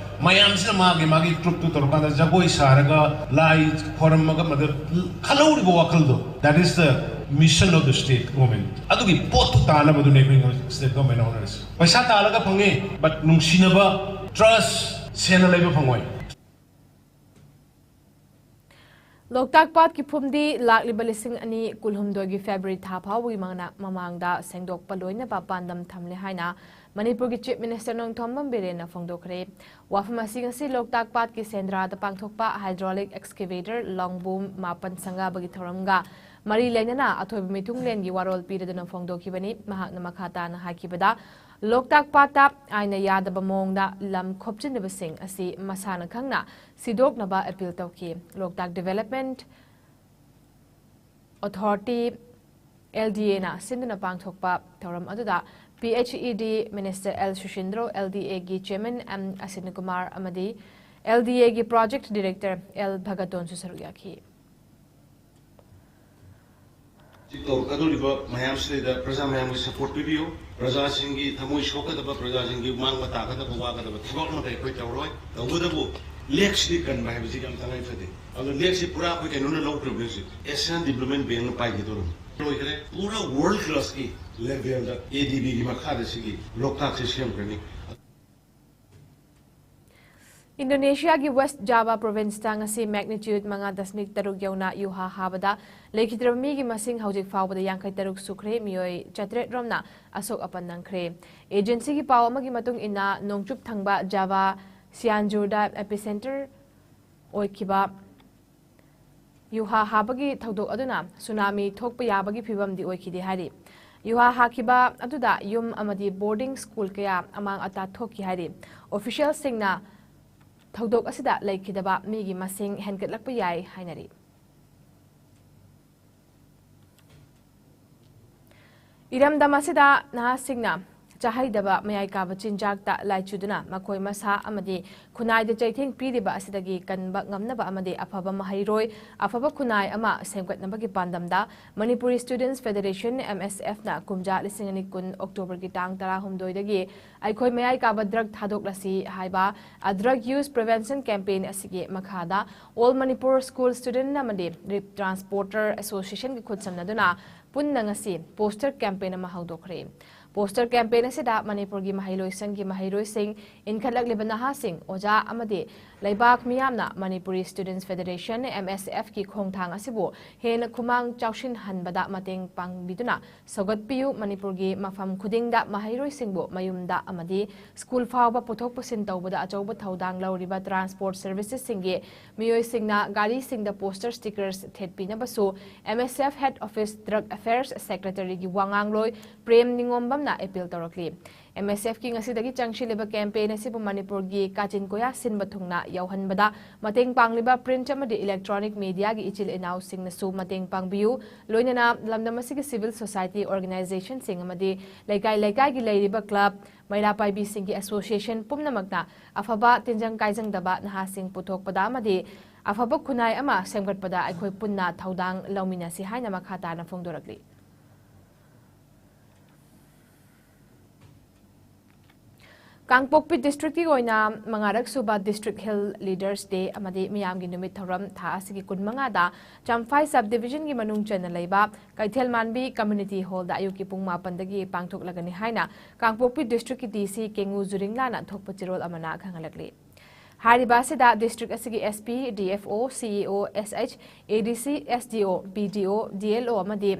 ꯃꯌꯥꯝꯁꯤꯅ ꯃꯥꯒꯤ ꯃꯥꯒꯤ ꯒ꯭ꯔꯨꯞꯇꯨ ꯇꯧꯔꯀꯥꯟꯗ ꯖꯒꯣꯏ ꯁꯥꯔꯒ ꯂꯥꯏ ꯈꯣꯏꯔꯝꯃꯒ ꯃꯗꯨ ꯈꯜꯍꯧꯔꯤꯕ ꯋꯥꯈꯜꯗꯣ, that is the mission of the state government. ꯑꯗꯨꯒꯤ ꯄꯣꯠꯇꯨ ꯇꯥꯅꯕꯗꯨꯅꯦ ꯑꯩꯈꯣꯏꯅ ꯁ꯭ꯇꯦꯠ ꯒꯣꯔꯃꯦꯟꯅ ꯍꯣꯠꯅꯔꯤꯁꯦ꯫ ꯄꯩꯁꯥ ꯇꯥꯜꯂꯒ ꯐꯪꯉꯦ, but ꯅꯨꯡꯁꯤꯅꯕ, ꯇ꯭ꯔꯁ, ꯁꯦꯟꯅ ꯂꯩꯕ ꯐꯪꯉꯣꯏ꯫ ꯂꯣꯛꯇꯥꯛ ꯄꯥꯠꯀꯤ ꯐꯨꯝꯗꯤ ꯂꯥꯛꯂꯤꯕ ꯂꯤꯁꯤꯡ ꯑꯅꯤ ꯀꯨꯟꯍꯨꯝꯗꯣꯏꯒꯤ ꯐꯦꯕ꯭ꯔꯨꯋꯥꯔꯤ ꯊꯥ ꯐꯥꯎꯕꯒꯤ ꯃꯃꯥꯡꯗ ꯁꯦꯡꯗꯣꯛꯄ ꯂꯣꯏꯅꯕ ꯄꯥꯟꯗꯝ ꯊꯝꯂꯦ ꯍꯥꯏꯅ ꯃꯅꯤꯄꯨꯔꯒꯤ ꯆꯤꯐ ꯃꯤꯅꯤꯁꯇꯔ ꯅꯣꯡꯊꯣꯝꯕꯝ ꯕꯤꯔꯦꯟꯅ ꯐꯣꯡꯗꯣꯛꯈ꯭ꯔꯦ꯫ ꯋꯥꯐꯝ ꯑꯁꯤ ꯉꯁꯤ ꯂꯣꯛꯇꯥꯛ ꯄꯥꯠꯀꯤ ꯁꯦꯟꯗ꯭ꯔꯥꯗ ꯄꯥꯡꯊꯣꯛꯄ ꯍꯥꯏꯗ꯭ꯔꯣꯂꯤꯛ ꯑꯦꯛꯁꯀꯦꯚꯦꯇꯔ ꯂꯣꯡꯕꯨꯝ ꯃꯥꯄꯟ ꯁꯪꯒꯥꯕꯒꯤ ꯊꯧꯔꯝꯒ ꯃꯔꯤ ꯂꯩꯅꯅ ꯑꯊꯣꯏꯕ ꯃꯤꯊꯨꯡꯂꯦꯟꯒꯤ ꯋꯥꯔꯣꯜ ꯄꯤꯔꯗꯨꯅ ꯐꯣꯡꯗꯣꯛꯈꯤꯕꯅꯤ꯫ ꯃꯍꯥꯛꯅ ꯃꯈꯥ ꯇꯥꯅ ꯍꯥꯏꯈꯤꯕꯗ, ꯂꯣꯛꯇꯥꯛ ꯄꯥꯠꯇ ꯑꯥꯏꯟꯅ ꯌꯥꯗꯕ ꯃꯑꯣꯡꯗ ꯂꯝ ꯈꯣꯞꯆꯤꯟꯅꯕꯁꯤꯡ ꯑꯁꯤ ꯃꯁꯥꯅ ꯈꯪꯅ ꯁꯤꯗꯣꯛꯅꯕ ꯑꯄꯤꯜ ꯇꯧꯈꯤ꯫ ꯂꯣꯛꯇꯥꯛ ꯗꯤꯚꯦꯂꯞꯃꯦꯟꯠ ꯑꯣꯊꯣꯔꯤꯇꯤ, ꯑꯦꯜ ꯗꯤ ꯑꯦꯅ ꯁꯤꯟꯗꯨꯅ ꯄꯥꯡꯊꯣꯛꯄ ꯊꯧꯔꯝ ꯑꯗꯨꯗ ꯄꯤ ꯑꯩꯆ ꯏ ꯗꯤ ꯃꯤꯅꯤꯁꯇꯔ ꯑꯦꯜ ꯁꯨꯁꯤꯟꯗ꯭ꯔꯣ, ꯑꯦꯜ ꯗꯤ ꯑꯦꯒꯤ ꯆꯤꯌꯔꯃꯦꯟ ꯑꯦꯝ ꯑꯁꯤꯟ ꯀꯨꯃꯥꯔ ꯑꯃꯗꯤ ꯑꯦꯜ ꯗꯤ ꯑꯦꯒꯤ ꯄ꯭ꯔꯣꯖꯦꯛꯠ ꯗꯤꯔꯦꯛꯇꯔ ꯑꯦꯜ ꯚꯒꯇꯣꯟꯁꯨ ꯁꯔꯨꯛ ꯌꯥꯈꯤ꯫ ꯇꯧꯔꯛꯀꯗꯧꯔꯤꯕ ꯃꯌꯥꯝꯁꯤꯗꯩꯗ ꯄ꯭ꯔꯖꯥ ꯃꯌꯥꯝꯒꯤ ꯁꯄꯣꯔꯠ ꯄꯤꯕꯤꯌꯨ꯫ ꯄ꯭ꯔꯖꯥꯁꯤꯡꯒꯤ ꯊꯃꯣꯏ ꯁꯣꯛꯀꯗꯕ, ꯄ꯭ꯔꯖꯥꯁꯤꯡꯒꯤ ꯃꯥꯡꯕ ꯇꯥꯒꯗꯕ, ꯋꯥꯒꯗꯕ ꯊꯕꯛ ꯑꯃꯠꯇ ꯑꯩꯈꯣꯏ ꯇꯧꯔꯣꯏ꯫ ꯇꯧꯕꯇꯕꯨ ꯂꯦꯛꯁꯤꯗꯤ ꯀꯟꯕ ꯍꯥꯏꯕꯁꯤ ꯌꯥꯝ ꯇꯉꯥꯏ ꯐꯗꯦ꯫ ꯑꯗꯣ ꯂꯦꯛꯁꯤ ꯄꯨꯔꯥ ꯑꯩꯈꯣꯏ ꯀꯩꯅꯣꯅ ꯂꯧꯈ꯭ꯔꯕꯅꯤ ꯍꯧꯖꯤꯛ꯫ ꯑꯦꯁꯤꯌꯥꯟ ꯗꯤꯕ꯭ꯂꯞꯃꯦꯟꯠ ꯕꯦꯡꯛꯅ ꯄꯥꯏꯈꯤꯗꯧꯔꯕꯅꯤ꯫ ꯂꯣꯏꯈ꯭ꯔꯦ꯫ ꯄꯨꯔꯥ ꯋꯥꯔꯜ ꯀ꯭ꯂꯥꯁꯀꯤ ꯂꯦꯚꯦꯜꯗ ꯑꯦ ꯗꯤ ꯕꯤꯒꯤ ꯃꯈꯥꯗ ꯁꯤꯒꯤ ꯂꯣꯛꯇꯥꯛꯁꯦ ꯁꯦꯝꯈ꯭ꯔꯅꯤ꯫ ꯏꯟꯗꯣꯅꯦꯁꯤꯌꯥꯒꯤ ꯋꯦꯁ꯭ꯠ ꯖꯥꯚꯥ ꯄ꯭ꯔꯣꯚꯤꯟꯁꯇ ꯉꯁꯤ ꯃꯦꯒꯅꯤꯆ꯭ꯌꯨꯗ ꯃꯉꯥ ꯗꯁꯃꯤꯛ ꯇꯔꯨꯛ ꯌꯧꯅ ꯌꯨꯍꯥ ꯍꯥꯕꯗ ꯂꯩꯈꯤꯗ꯭ꯔꯕ ꯃꯤꯒꯤ ꯃꯁꯤꯡ ꯍꯧꯖꯤꯛ ꯐꯥꯎꯕꯗ ꯌꯥꯡꯈꯩ ꯇꯔꯨꯛ ꯁꯨꯈ꯭ꯔꯦ꯫ ꯃꯤꯑꯣꯏ ꯆꯥꯇ꯭ꯔꯦꯠ ꯔꯣꯝꯅ ꯑꯁꯣꯛ ꯑꯄꯟ ꯅꯪꯈ꯭ꯔꯦ꯫ ꯑꯦꯖꯦꯟꯁꯤꯒꯤ ꯄꯥꯎ ꯑꯃꯒꯤ ꯃꯇꯨꯡ ꯏꯟꯅ, ꯅꯣꯡꯆꯨꯞ ꯊꯪꯕ ꯖꯥꯚꯥ ꯁꯤꯌꯥꯟꯖꯨꯔꯗ ꯑꯦꯄꯤꯁꯦꯟꯇꯔ ꯑꯣꯏꯈꯤꯕ ꯌꯨꯍꯥ ꯍꯥꯕꯒꯤ ꯊꯧꯗꯣꯛ ꯑꯗꯨꯅ ꯁꯨꯅꯥꯃꯤ ꯊꯣꯛꯄ ꯌꯥꯕꯒꯤ ꯐꯤꯕꯝꯗꯤ ꯑꯣꯏꯈꯤꯗꯦ ꯍꯥꯏꯔꯤ꯫ ꯌꯨꯍꯥ ꯍꯥꯈꯤꯕ ꯑꯗꯨꯗ ꯌꯨꯝ ꯑꯃꯗꯤ ꯕꯣꯔꯗꯤꯡ ꯁ꯭ꯀꯨꯜ ꯀꯌꯥ ꯑꯃꯥꯡ ꯑꯇꯥ ꯊꯣꯛꯈꯤ ꯍꯥꯏꯔꯤ꯫ ꯑꯣꯐꯤꯁꯤꯌꯦꯜꯁꯤꯡꯅ ꯊꯧꯗꯣꯛ ꯑꯁꯤꯗ ꯂꯩꯈꯤꯗꯕ ꯃꯤꯒꯤ ꯃꯁꯤꯡ ꯍꯦꯟꯒꯠꯂꯛꯄ ꯌꯥꯏ ꯍꯥꯏꯅꯔꯤ꯫ ꯏꯔꯝꯗꯝ ꯑꯁꯤꯗ ꯅꯍꯥꯁꯤꯡꯅ ꯆꯥꯍꯩꯗꯕ ꯃꯌꯥꯏ ꯀꯥꯕ ꯆꯤꯟꯖꯥꯛꯇ ꯂꯥꯏꯆꯨꯗꯨꯅ ꯃꯈꯣꯏ ꯃꯁꯥ ꯑꯃꯗꯤ ꯈꯨꯟꯅꯥꯏꯗ ꯆꯩꯊꯦꯡ ꯄꯤꯔꯤꯕ ꯑꯁꯤꯗꯒꯤ ꯀꯟꯕ ꯉꯝꯅꯕ ꯑꯃꯗꯤ ꯑꯐꯕ ꯃꯍꯩꯔꯣꯏ, ꯑꯐꯕ ꯈꯨꯟꯅꯥꯏ ꯑꯃ ꯁꯦꯝꯒꯠꯅꯕꯒꯤ ꯄꯥꯟꯗꯝꯗ ꯃꯅꯤꯄꯨꯔꯤ ꯁ꯭ꯇꯨꯗꯦꯟꯠꯁ ꯐꯦꯗꯔꯦꯁꯟ, ꯑꯦꯝ ꯑꯦꯁ ꯑꯦꯐꯅ ꯀꯨꯝꯖꯥ ꯂꯤꯁꯤꯡ ꯑꯅꯤ ꯀꯨꯟ ꯑꯣꯛꯇꯣꯕꯔꯒꯤ ꯇꯥꯡ ꯇꯔꯥꯍꯨꯝꯗꯣꯏꯗꯒꯤ ꯑꯩꯈꯣꯏ ꯃꯌꯥꯏ ꯀꯥꯕ ꯗ꯭ꯔꯒ ꯊꯥꯗꯣꯛꯂꯁꯤ ꯍꯥꯏꯕ A Drug Use Prevention Campaign ꯑꯁꯤꯒꯤ ꯃꯈꯥꯗ All Manipur School Student ꯑꯃꯗꯤ ꯔꯤꯞ ꯇ꯭ꯔꯥꯟꯁꯄꯣꯔꯇꯔ ꯑꯦꯁꯣꯁꯤꯌꯦꯁꯟꯒꯤ ꯈꯨꯠꯁꯝꯅꯗꯨꯅ ꯄꯨꯟꯅ ꯉꯁꯤ ꯄꯣꯁꯇꯔ ꯀꯦꯝꯄꯦꯟ ꯑꯃ ꯍꯧꯗꯣꯛꯈ꯭ꯔꯦ꯫ ꯄꯣꯁꯇꯔ ꯀꯦꯝꯄꯦꯟ ꯑꯁꯤꯗ ꯃꯅꯤꯄꯨꯔꯒꯤ ꯃꯍꯩꯂꯣꯏꯁꯪꯒꯤ ꯃꯍꯩꯔꯣꯏꯁꯤꯡ, ꯏꯟꯈꯠꯂꯛꯂꯤꯕ ꯅꯍꯥꯁꯤꯡ, ꯑꯣꯖꯥ ꯑꯃꯗꯤ ꯂꯩꯕꯥꯛ ꯃꯤꯌꯥꯝꯅ ꯃꯅꯤꯄꯨꯔꯤ ꯁ꯭ꯇꯨꯗꯦꯟꯠꯁ ꯐꯦꯗꯔꯦꯁꯟ, ꯑꯦꯝ ꯑꯦꯁ ꯑꯦꯐꯀꯤ ꯈꯣꯡꯊꯥꯡ ꯑꯁꯤꯕꯨ ꯍꯦꯟꯅ ꯈꯨꯃꯥꯡ ꯆꯥꯎꯁꯤꯟꯍꯟꯕꯗ ꯃꯇꯦꯡ ꯄꯥꯡꯕꯤꯗꯨꯅ ꯁꯧꯒꯠꯄꯤꯌꯨ꯫ ꯃꯅꯤꯄꯨꯔꯒꯤ ꯃꯐꯝ ꯈꯨꯗꯤꯡꯗ ꯃꯍꯩꯔꯣꯏꯁꯤꯡꯕꯨ ꯃꯌꯨꯝꯗ ꯑꯃꯗꯤ ꯁ꯭ꯀꯨꯜ ꯐꯥꯎꯕ ꯄꯨꯊꯣꯛ ꯄꯨꯁꯤꯟ ꯇꯧꯕꯗ ꯑꯆꯧꯕ ꯊꯧꯗꯥꯡ ꯂꯧꯔꯤꯕ ꯇ꯭ꯔꯥꯟꯁꯄꯣꯔꯠ ꯁꯔꯚꯤꯁꯦꯁꯁꯤꯡꯒꯤ ꯃꯤꯑꯣꯏꯁꯤꯡꯅ ꯒꯥꯔꯤꯁꯤꯡꯗ ꯄꯣꯁꯇꯔ ꯁ꯭ꯇꯤꯀꯔꯁ ꯊꯦꯠꯄꯤꯅꯕꯁꯨ M S F head office drug affairs ꯁꯦꯀ꯭ꯔꯦꯇꯔꯤꯒꯤ ꯋꯥꯉꯥꯡꯂꯣꯏ ꯄ꯭ꯔꯦꯝ ꯅꯤꯉꯣꯝꯕꯝꯅ ꯑꯦꯄꯤꯜ ꯇꯧꯔꯛꯂꯤ꯫ ꯑꯦꯝ ꯑꯦꯁ ꯑꯦꯐꯀꯤ ꯉꯁꯤꯗꯒꯤ ꯆꯪꯁꯤꯜꯂꯤꯕ ꯀꯦꯝꯄꯦꯟ ꯑꯁꯤꯕꯨ ꯃꯅꯤꯄꯨꯔꯒꯤ ꯀꯥꯆꯤꯟ ꯀꯣꯌꯥ ꯁꯤꯟꯕ ꯊꯨꯡꯅ ꯌꯧꯍꯟꯕꯗ ꯃꯇꯦꯡ ꯄꯥꯡꯂꯤꯕ ꯄ꯭ꯔꯤꯟꯠ ꯑꯃꯗꯤ ꯏꯂꯦꯛꯇ꯭ꯔꯣꯅꯤꯛ ꯃꯤꯗꯤꯌꯥꯒꯤ ꯏꯆꯤꯜ ꯏꯅꯥꯎꯁꯤꯡꯅꯁꯨ ꯃꯇꯦꯡ ꯄꯥꯡꯕꯤꯌꯨ꯫ ꯂꯣꯏꯅꯅ ꯂꯝꯗꯝ ꯑꯁꯤꯒꯤ ꯁꯤꯚꯤꯜ ꯁꯣꯁꯥꯏꯇꯤ ꯑꯣꯔꯒꯅꯥꯏꯖꯦꯁꯟꯁꯤꯡ ꯑꯃꯗꯤ ꯂꯩꯀꯥꯏ ꯂꯩꯀꯥꯏꯒꯤ ꯂꯩꯔꯤꯕ ꯀ꯭ꯂꯕ, ꯃꯩꯔꯥ ꯄꯥꯏꯕꯤꯁꯤꯡꯒꯤ ꯑꯦꯁꯣꯁꯤꯌꯦꯁꯟ ꯄꯨꯝꯅꯃꯛꯅ ꯑꯐꯕ ꯇꯤꯟꯖꯪ ꯀꯥꯏꯖꯪꯗꯕ ꯅꯍꯥꯁꯤꯡ ꯄꯨꯊꯣꯛꯄꯗ ꯑꯃꯗꯤ ꯑꯐꯕ ꯈꯨꯟꯅꯥꯏ ꯑꯃ ꯁꯦꯝꯒꯠꯄꯗ ꯑꯩꯈꯣꯏ ꯄꯨꯟꯅ ꯊꯧꯗꯥꯡ ꯂꯧꯃꯤꯟꯅꯁꯤ ꯍꯥꯏꯅ ꯃꯈꯥ ꯇꯥꯅ ꯐꯣꯡꯗꯣꯔꯛꯂꯤ꯫ ꯀꯥꯡꯄꯣꯛꯄꯤ ꯗꯤꯁꯇ꯭ꯔꯤꯛꯀꯤ ꯑꯣꯏꯅ ꯃꯉꯥꯔꯛ ꯁꯨꯕ ꯗꯤꯁꯇ꯭ꯔꯤꯛ ꯍꯤꯜ ꯂꯤꯗꯔꯁ ꯗꯦ ꯑꯃꯗꯤ ꯃꯤꯌꯥꯝꯒꯤ ꯅꯨꯃꯤꯠ ꯊꯧꯔꯝ ꯊꯥ ꯑꯁꯤꯒꯤ ꯀꯨꯟꯃꯉꯥꯗ ꯆꯝꯐꯥꯏ ꯁꯕ ꯗꯤꯕꯤꯖꯟꯒꯤ ꯃꯅꯨꯡ ꯆꯟꯅ ꯂꯩꯕ ꯀꯩꯊꯦꯜ ꯃꯥꯟꯕꯤ ꯀꯝꯃ꯭ꯌꯨꯅꯤꯇꯤ ꯍꯣꯜꯗ ꯑꯌꯨꯛꯀꯤ ꯄꯨꯡ ꯃꯥꯄꯟꯗꯒꯤ ꯄꯥꯡꯊꯣꯛꯂꯒꯅꯤ ꯍꯥꯏꯅ ꯀꯥꯡꯄꯣꯛꯄꯤ ꯗꯤꯁꯇ꯭ꯔꯤꯛꯀꯤ ꯗꯤ ꯁꯤ ꯀꯦꯉꯨ ꯖꯨꯔꯤꯡꯂꯥꯅ ꯊꯣꯛꯄ ꯆꯦꯔꯣꯜ ꯑꯃꯅ ꯈꯪꯍꯜꯂꯛꯂꯤ꯫ ꯍꯥꯏꯔꯤꯕ ꯑꯁꯤꯗ district ꯑꯁꯤꯒꯤ SP, DFO, CEO, SH, ADC, SDO, BDO, DLO ꯑꯃꯗꯤ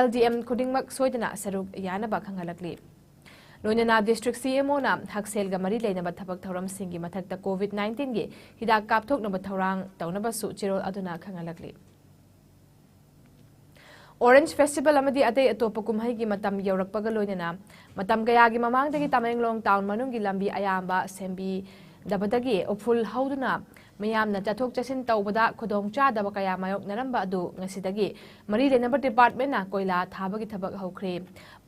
LDM ꯈꯨꯗꯤꯡꯃꯛ ꯁꯣꯏꯗꯅ ꯁꯔꯨꯛ ꯌꯥꯅꯕ ꯈꯪꯍꯜꯂꯛꯂꯤ꯫ ꯂꯣꯏꯅꯅ district CMOꯅ ꯍꯛꯁꯦꯜꯒ ꯃꯔꯤ ꯂꯩꯅꯕ ꯊꯕꯛ ꯊꯧꯔꯝꯁꯤꯡꯒꯤ ꯃꯊꯛꯇ COVID-19ꯒꯤ ꯍꯤꯗꯥꯛ ꯀꯥꯞꯊꯣꯛꯅꯕ ꯊꯧꯔꯥꯡ ꯇꯧꯅꯕꯁꯨ ꯆꯦꯔꯣꯜ ꯑꯗꯨꯅ ꯈꯪꯍꯜꯂꯛꯂꯤ꯫ Orange Festival ꯑꯃꯗꯤ ꯑꯇꯩ ꯑꯇꯣꯞꯄ ꯀꯨꯝꯍꯩꯒꯤ ꯃꯇꯝ ꯌꯧꯔꯛꯄꯒ ꯂꯣꯏꯅꯅ ꯃꯇꯝ ꯀꯌꯥꯒꯤ ꯃꯃꯥꯡꯗꯒꯤ ꯇꯃꯦꯡꯂꯣꯡ town ꯃꯅꯨꯡꯒꯤ ꯂꯝꯕꯤ ꯑꯌꯥꯝꯕ ꯁꯦꯝꯕꯤꯗꯕꯗꯒꯤ ꯎꯐꯨꯜ ꯍꯧꯗꯨꯅ ꯃꯤꯌꯥꯝꯅ ꯆꯠꯊꯣꯛ ꯆꯠꯁꯤꯟ ꯇꯧꯕꯗ ꯈꯨꯗꯣꯡꯆꯥꯗꯕ ꯀꯌꯥ ꯃꯥꯌꯣꯛꯅꯔꯝꯕ ꯑꯗꯨ ꯉꯁꯤꯗꯒꯤ ꯃꯔꯤ ꯂꯩꯅꯕ departmentꯅ ꯀꯣꯏꯂꯥ ꯊꯥꯕꯒꯤ ꯊꯕꯛ ꯍꯧꯈ꯭ꯔꯦ꯫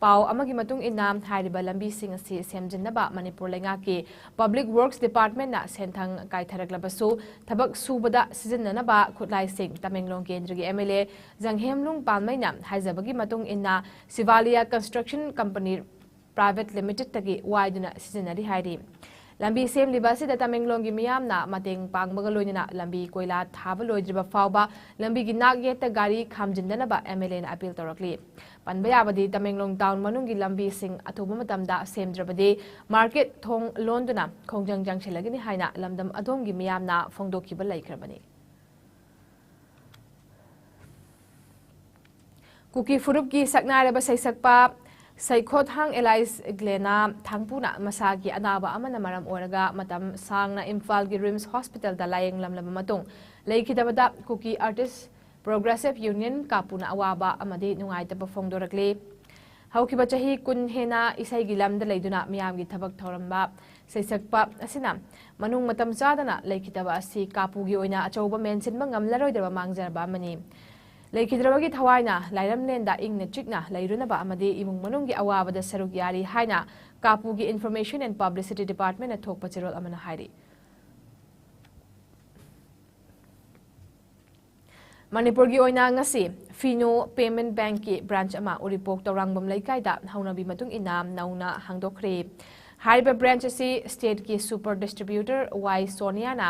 ꯄꯥꯎ ꯑꯃꯒꯤ ꯃꯇꯨꯡ ꯏꯟꯅ, ꯍꯥꯏꯔꯤꯕ ꯂꯝꯕꯤꯁꯤꯡ ꯑꯁꯤ ꯁꯦꯝꯖꯤꯟꯅꯕ ꯃꯅꯤꯄꯨꯔ ꯂꯩꯉꯥꯛꯀꯤ Public Works Departmentꯅ ꯁꯦꯟꯊꯪ ꯀꯥꯏꯊꯔꯛꯂꯕꯁꯨ, ꯊꯕꯛ ꯁꯨꯕꯗ ꯁꯤꯖꯤꯟꯅꯅꯕ ꯈꯨꯠꯂꯥꯏꯁꯤꯡ ꯇꯃꯦꯡꯂꯣꯡ ꯀꯦꯟꯗ꯭ꯔꯒꯤ MLA ꯖꯪꯍꯦꯝꯂꯨꯡ ꯄꯥꯜꯃꯩꯅ ꯍꯥꯏꯖꯕꯒꯤ ꯃꯇꯨꯡ ꯏꯟꯅ, ꯁꯤꯚꯥꯂꯤꯌꯥ Construction Company Private Limitedꯇꯒꯤ ꯋꯥꯏꯗꯨꯅ ꯁꯤꯖꯤꯟꯅꯔꯤ ꯍꯥꯏꯔꯤ꯫ ꯂꯝꯕꯤ ꯁꯦꯝꯂꯤꯕ ꯑꯁꯤꯗ ꯇꯃꯦꯡꯂꯣꯡꯒꯤ ꯃꯤꯌꯥꯝꯅ ꯃꯇꯦꯡ ꯄꯥꯡꯕꯒ ꯂꯣꯏꯅꯅ ꯂꯝꯕꯤ ꯀꯣꯏꯂꯥ ꯊꯥꯕ ꯂꯣꯏꯗ꯭ꯔꯤꯕ ꯐꯥꯎꯕ ꯂꯝꯕꯤꯒꯤ ꯅꯥꯛ ꯌꯦꯠꯇ ꯒꯥꯔꯤ ꯈꯥꯝꯖꯤꯟꯗꯅꯕ MLAꯅ appeal ꯇꯧꯔꯛꯂꯤ꯫ ꯄꯟꯕ ꯌꯥꯕꯗꯤ, ꯇꯃꯦꯡꯂꯣꯡ town ꯃꯅꯨꯡꯒꯤ ꯂꯝꯕꯤꯁꯤꯡ ꯑꯊꯨꯕ ꯃꯇꯝꯗ ꯁꯦꯝꯗ꯭ꯔꯕꯗꯤ market ꯊꯣꯡ ꯂꯣꯟꯗꯨꯅ ꯈꯣꯡꯖꯪ ꯆꯪꯁꯤꯜꯂꯒꯅꯤ ꯍꯥꯏꯅ ꯂꯝꯗꯝ ꯑꯗꯣꯝꯒꯤ ꯃꯤꯌꯥꯝꯅ ꯐꯣꯡꯗꯣꯛꯈꯤꯕ ꯂꯩꯈ꯭ꯔꯕꯅꯤ꯫ ꯀꯨꯀꯤ ꯐꯨꯔꯨꯞꯀꯤ ꯁꯛꯅꯥꯏꯔꯕ ꯁꯩꯁꯛꯄ ꯁꯩꯈꯣꯠꯊꯥꯡ ꯑꯦꯂꯥꯏꯁ ꯒ꯭ꯂꯦꯅꯥ ꯊꯥꯡꯄꯨꯅ ꯃꯁꯥꯒꯤ ꯑꯅꯥꯕ ꯑꯃꯅ ꯃꯔꯝ ꯑꯣꯏꯔꯒ ꯃꯇꯝ ꯁꯥꯡꯅ ꯏꯝꯐꯥꯜꯒꯤ RIMS Hospitalꯗ ꯂꯥꯌꯦꯡꯂꯝꯂꯕ ꯃꯇꯨꯡ ꯂꯩꯈꯤꯗꯕꯗ ꯀꯨꯀꯤ Artist Progressive Union, ꯀꯥꯄꯨꯅ ꯑꯋꯥꯕ ꯑꯃꯗꯤ ꯅꯨꯡꯉꯥꯏꯇꯕ ꯐꯣꯡꯗꯣꯔꯛꯂꯤ꯫ ꯍꯧꯈꯤꯕ ꯆꯍꯤ ꯀꯨꯟ ꯍꯦꯟꯅ ꯏꯁꯩꯒꯤ ꯂꯝꯗ ꯂꯩꯗꯨꯅ ꯃꯤꯌꯥꯝꯒꯤ ꯊꯕꯛ ꯊꯧꯔꯝꯕ ꯁꯩꯁꯛꯄ ꯑꯁꯤꯅ ꯃꯅꯨꯡ ꯃꯇꯝ ꯆꯥꯗꯅ ꯂꯩꯈꯤꯗꯕ ꯑꯁꯤ ꯀꯥꯄꯨꯒꯤ ꯑꯣꯏꯅ ꯑꯆꯧꯕ ꯃꯦꯟꯁꯤꯟꯕ ꯉꯝꯂꯔꯣꯏꯗꯕ ꯃꯥꯡꯖꯕ ꯑꯃꯅꯤ꯫ ꯂꯩꯈꯤꯗ꯭ꯔꯕꯒꯤ ꯊꯋꯥꯏꯅ ꯂꯥꯏꯔꯝꯂꯦꯟꯗ ꯏꯪꯅ ꯆꯤꯛꯅ ꯂꯩꯔꯨꯅꯕ ꯑꯃꯗꯤ ꯏꯃꯨꯡ ꯃꯅꯨꯡꯒꯤ ꯑꯋꯥꯕꯗ ꯁꯔꯨꯛ ꯌꯥꯔꯤ ꯍꯥꯏꯅ ꯀꯥꯄꯨꯒꯤ Information and Publicity Departmentꯅ ꯊꯣꯛꯄ ꯆꯦꯔꯣꯜ ꯑꯃꯅ ꯍꯥꯏꯔꯤ꯫ ꯃꯅꯤꯄꯨꯔꯒꯤ ꯑꯣꯏꯅ ꯉꯁꯤ ꯐꯤꯅꯣ Payment Bankꯀꯤ branch ꯑꯃ ꯎꯔꯤꯄꯣꯛ ꯇꯧꯔꯥꯡꯕꯝ ꯂꯩꯀꯥꯏꯗ ꯍꯧꯅꯕꯤ ꯃꯇꯨꯡ ꯏꯟꯅ ꯅꯧꯅ ꯍꯥꯡꯗꯣꯛꯈ꯭ꯔꯦ꯫ ꯍꯥꯏꯔꯤꯕ branch ꯑꯁꯤ stateꯀꯤ super distributor ꯋꯥꯏ ꯁꯣꯅꯤꯌꯥꯅ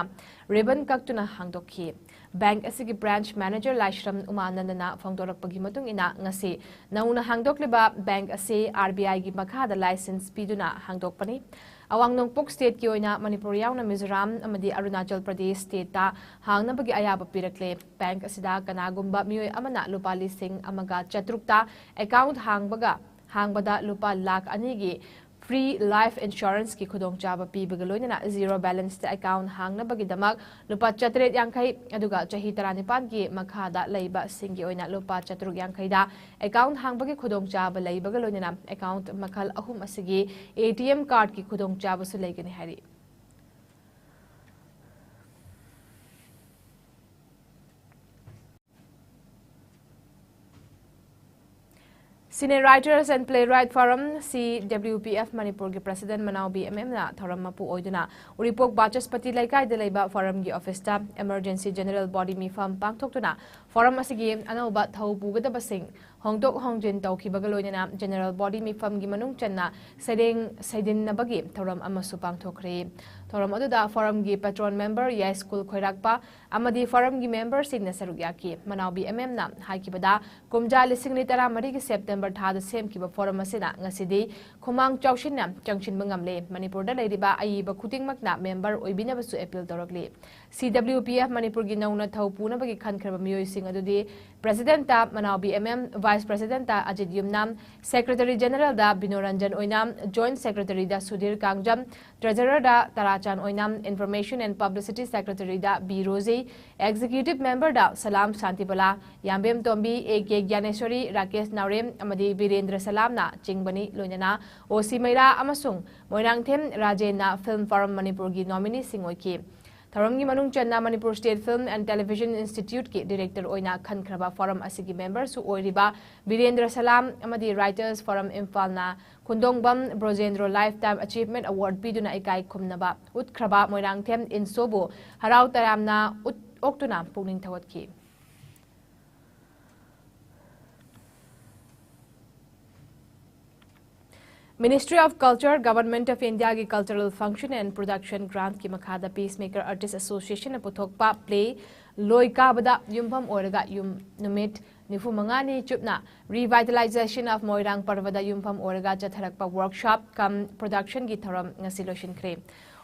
ribbon ꯀꯛꯇꯨꯅ ꯍꯥꯡꯗꯣꯛꯈꯤ꯫ Bank ꯑꯁꯤꯒꯤ branch manager ꯂꯥꯏꯁ꯭ꯔꯝ ꯎꯃꯥꯅꯟꯗꯅ ꯐꯣꯡꯗꯣꯔꯛꯄꯒꯤ ꯃꯇꯨꯡ ꯏꯟꯅ, ꯉꯁꯤ ꯅꯧꯅ ꯍꯥꯡꯗꯣꯛꯂꯤꯕ bank ꯑꯁꯤ RBIꯒꯤ ꯃꯈꯥꯗ license ꯄꯤꯗꯨꯅ ꯍꯥꯡꯗꯣꯛꯄꯅꯤ꯫ ꯑꯋꯥꯡ ꯅꯣꯡꯄꯣꯛ stateꯀꯤ ꯑꯣꯏꯅ ꯃꯅꯤꯄꯨꯔ ꯌꯥꯎꯅ ꯃꯤꯖꯣꯔꯥꯝ ꯑꯃꯗꯤ ꯑꯔꯨꯅꯥꯆꯜ ꯄ꯭ꯔꯗꯦꯁ stateꯇ ꯍꯥꯡꯅꯕꯒꯤ ꯑꯌꯥꯕ ꯄꯤꯔꯛꯂꯦ꯫ Bank ꯑꯁꯤꯗ ꯀꯅꯥꯒꯨꯝꯕ ꯃꯤꯑꯣꯏ ꯑꯃꯅ ꯂꯨꯄꯥ ꯂꯤꯁꯤꯡ ꯑꯃꯒ ꯆꯥꯇ꯭ꯔꯨꯛꯇ account ꯍꯥꯡꯕꯒ, ꯍꯥꯡꯕꯗ ꯂꯨꯄꯥ ꯂꯥꯈ ꯑꯅꯤꯒꯤ free life insuranceꯀꯤ ꯈꯨꯗꯣꯡꯆꯥꯕ ꯄꯤꯕꯒ ꯂꯣꯏꯅꯅ zero balanceꯇ account ꯍꯥꯡꯅꯕꯒꯤꯗꯃꯛ ꯂꯨꯄꯥ ꯆꯥꯇ꯭ꯔꯦꯠ ꯌꯥꯡꯈꯩ, ꯑꯗꯨꯒ ꯆꯍꯤ ꯇꯔꯥꯅꯤꯄꯥꯟꯒꯤ ꯃꯈꯥꯗ ꯂꯩꯕꯁꯤꯡꯒꯤ ꯑꯣꯏꯅ ꯂꯨꯄꯥ ꯆꯥꯇ꯭ꯔꯨꯛ ꯌꯥꯡꯈꯩꯗ account ꯍꯥꯡꯕꯒꯤ ꯈꯨꯗꯣꯡꯆꯥꯕ ꯂꯩꯕꯒ ꯂꯣꯏꯅꯅ account ꯃꯈꯜ ꯑꯍꯨꯝ ꯑꯁꯤꯒꯤ ATM cardꯀꯤ ꯈꯨꯗꯣꯡꯆꯥꯕꯁꯨ ꯂꯩꯒꯅꯤ ꯍꯥꯏꯔꯤ꯫ Cine Writers and Playwright Forum, C W P F, ꯃꯅꯤꯄꯨꯔꯒꯤ president ꯃꯅꯥꯎꯕꯤ M M ꯅ ꯊꯧꯔꯝ ꯃꯄꯨ ꯑꯣꯏꯗꯨꯅ ꯎꯔꯤꯄꯣꯛ ꯕꯥꯆꯁꯄꯇꯤ ꯂꯩꯀꯥꯏꯗ ꯂꯩꯕ forumꯒꯤ officeꯇ emergency general body ꯃꯤꯐꯝ ꯄꯥꯡꯊꯣꯛꯇꯨꯅ forum ꯑꯁꯤꯒꯤ ꯑꯅꯧꯕ ꯊꯧ ꯄꯨꯒꯗꯕꯁꯤꯡ ꯍꯣꯡꯗꯣꯛ ꯍꯣꯡꯖꯤꯟ ꯇꯧꯈꯤꯕꯒ ꯂꯣꯏꯅꯅ general body ꯃꯤꯐꯝꯒꯤ ꯃꯅꯨꯡ ꯆꯟꯅ ꯁꯩꯔꯦꯡ ꯁꯩꯗꯤꯟꯅꯕꯒꯤ ꯊꯧꯔꯝ ꯑꯃꯁꯨ ꯄꯥꯡꯊꯣꯛꯈ꯭ꯔꯦ꯫ ꯊꯧꯔꯝ ꯑꯗꯨꯗ forumꯒꯤ patron member ꯌꯥꯏꯁ꯭ꯀꯨꯜ ꯈꯣꯏꯔꯥꯛꯄ ꯑꯃꯗꯤ forumꯒꯤ memberꯁꯤꯡꯅ ꯁꯔꯨꯛ ꯌꯥꯈꯤ꯫ ꯃꯅꯥꯎꯕꯤ M M ꯅ ꯍꯥꯏꯈꯤꯕꯗ, ꯀꯨꯝꯖꯥ ꯂꯤꯁꯤꯡ ꯑꯅꯤ ꯇꯔꯥꯃꯔꯤꯒꯤ September ꯊꯥꯗ ꯁꯦꯝꯈꯤꯕ forum ꯑꯁꯤꯅ ꯉꯁꯤꯗꯤ ꯈꯨꯃꯥꯡ ꯆꯥꯎꯁꯤꯟꯅ ꯆꯪꯁꯤꯟꯕ ꯉꯝꯂꯦ꯫ ꯃꯅꯤꯄꯨꯔꯗ ꯂꯩꯔꯤꯕ ꯑꯏꯕ ꯈꯨꯗꯤꯡꯃꯛꯅ member ꯑꯣꯏꯕꯤꯅꯕꯁꯨ appeal ꯇꯧꯔꯛꯂꯤ꯫ C W P F ꯃꯅꯤꯄꯨꯔꯒꯤ ꯅꯧꯅ ꯊꯧ ꯄꯨꯅꯕꯒꯤ ꯈꯟꯈ꯭ꯔꯕ ꯃꯤꯑꯣꯏꯁꯤꯡ ꯑꯗꯨꯗꯤ presidentꯇ ꯃꯅꯥꯎꯕꯤ M M, vice presidentꯇ ꯑꯖꯤꯠ ꯌꯨꯝꯅꯥꯝ, secretary generalꯗ ꯕꯤꯅꯣ ꯔꯟꯖꯟ ꯑꯣꯏꯅꯥꯝ, joint secretaryꯗ ꯁꯨꯙꯤꯔ ꯀꯥꯡꯖꯝ, treasurerꯗ Tarachan Oinam, information and publicity secretaryꯗ ꯕꯤ ꯔꯣꯖꯤ, executive memberꯗ ꯁꯂꯥꯝ ꯁꯥꯟꯇꯤꯕꯂꯥ, ꯌꯥꯝꯕꯦꯝ ꯇꯣꯝꯕꯤ, A K ꯒ꯭ꯌꯥꯅꯦꯁ꯭ꯋꯔꯤ, ꯔꯥꯀꯦꯁ ꯅꯥꯎꯔꯦꯝ ꯑꯃꯗꯤ ꯕꯤꯔꯦꯟꯗ꯭ꯔ ꯁꯂꯥꯝꯅ ꯆꯤꯡꯕꯅꯤ꯫ ꯂꯣꯏꯅꯅ O C ꯃꯩꯔꯥ ꯑꯃꯁꯨꯡ ꯃꯣꯏꯔꯥꯡꯊꯦꯝ ꯔꯥꯖꯦꯟꯅ Film Forum ꯃꯅꯤꯄꯨꯔꯒꯤ nomineeꯁꯤꯡ ꯑꯣꯏꯈꯤ꯫ ꯊꯧꯔꯝꯒꯤ ꯃꯅꯨꯡ ꯆꯟꯅ Manipur State Film and Television Instituteꯀꯤ director ꯑꯣꯏꯅ ꯈꯟꯈ꯭ꯔꯕ forum ꯑꯁꯤꯒꯤ memberꯁꯨ ꯑꯣꯏꯔꯤꯕ ꯕꯤꯔꯦꯟꯗ꯭ꯔ ꯁꯂꯥꯝ ꯑꯃꯗꯤ Writers Forum ꯏꯝꯐꯥꯜꯅ ꯈꯨꯟꯗꯣꯡꯕꯝ ꯕ꯭ꯔꯣꯖꯦꯟꯗ꯭ꯔꯣ Lifetime Achievement Award ꯄꯤꯗꯨꯅ ꯏꯀꯥꯏ ꯈꯨꯝꯅꯕ ꯎꯠꯈ꯭ꯔꯕ ꯃꯣꯏꯔꯥꯡꯊꯦꯝ ꯏꯟꯁꯣꯕꯨ ꯍꯔꯥꯎ ꯇꯌꯥꯝꯅ ꯎꯠ-, ꯑꯣꯛꯇꯨꯅ ꯄꯨꯛꯅꯤꯡ ꯊꯧꯒꯠꯈꯤ꯫ Ministry of Culture, Government of Indiaꯒꯤ Cultural Function and Production Grantꯀꯤ ꯃꯈꯥꯗ Peacemaker Artist Associationꯅ ꯄꯨꯊꯣꯛꯄ play ꯂꯣꯏ ꯀꯥꯕꯗ ꯌꯨꯝꯐꯝ ꯑꯣꯏꯔꯒ ꯌꯨꯝ ꯅꯨꯃꯤꯠ ꯅꯤꯐꯨ ꯃꯉꯥꯅꯤ ꯆꯨꯞꯅ Revitalization of Moirang Parvada ꯌꯨꯝꯐꯝ ꯑꯣꯏꯔꯒ ꯆꯠꯊꯔꯛꯄ workshop cum production ꯒꯤ ꯊꯧꯔꯝ ꯉꯁꯤ ꯂꯣꯏꯁꯤꯟꯈ꯭ꯔꯦ꯫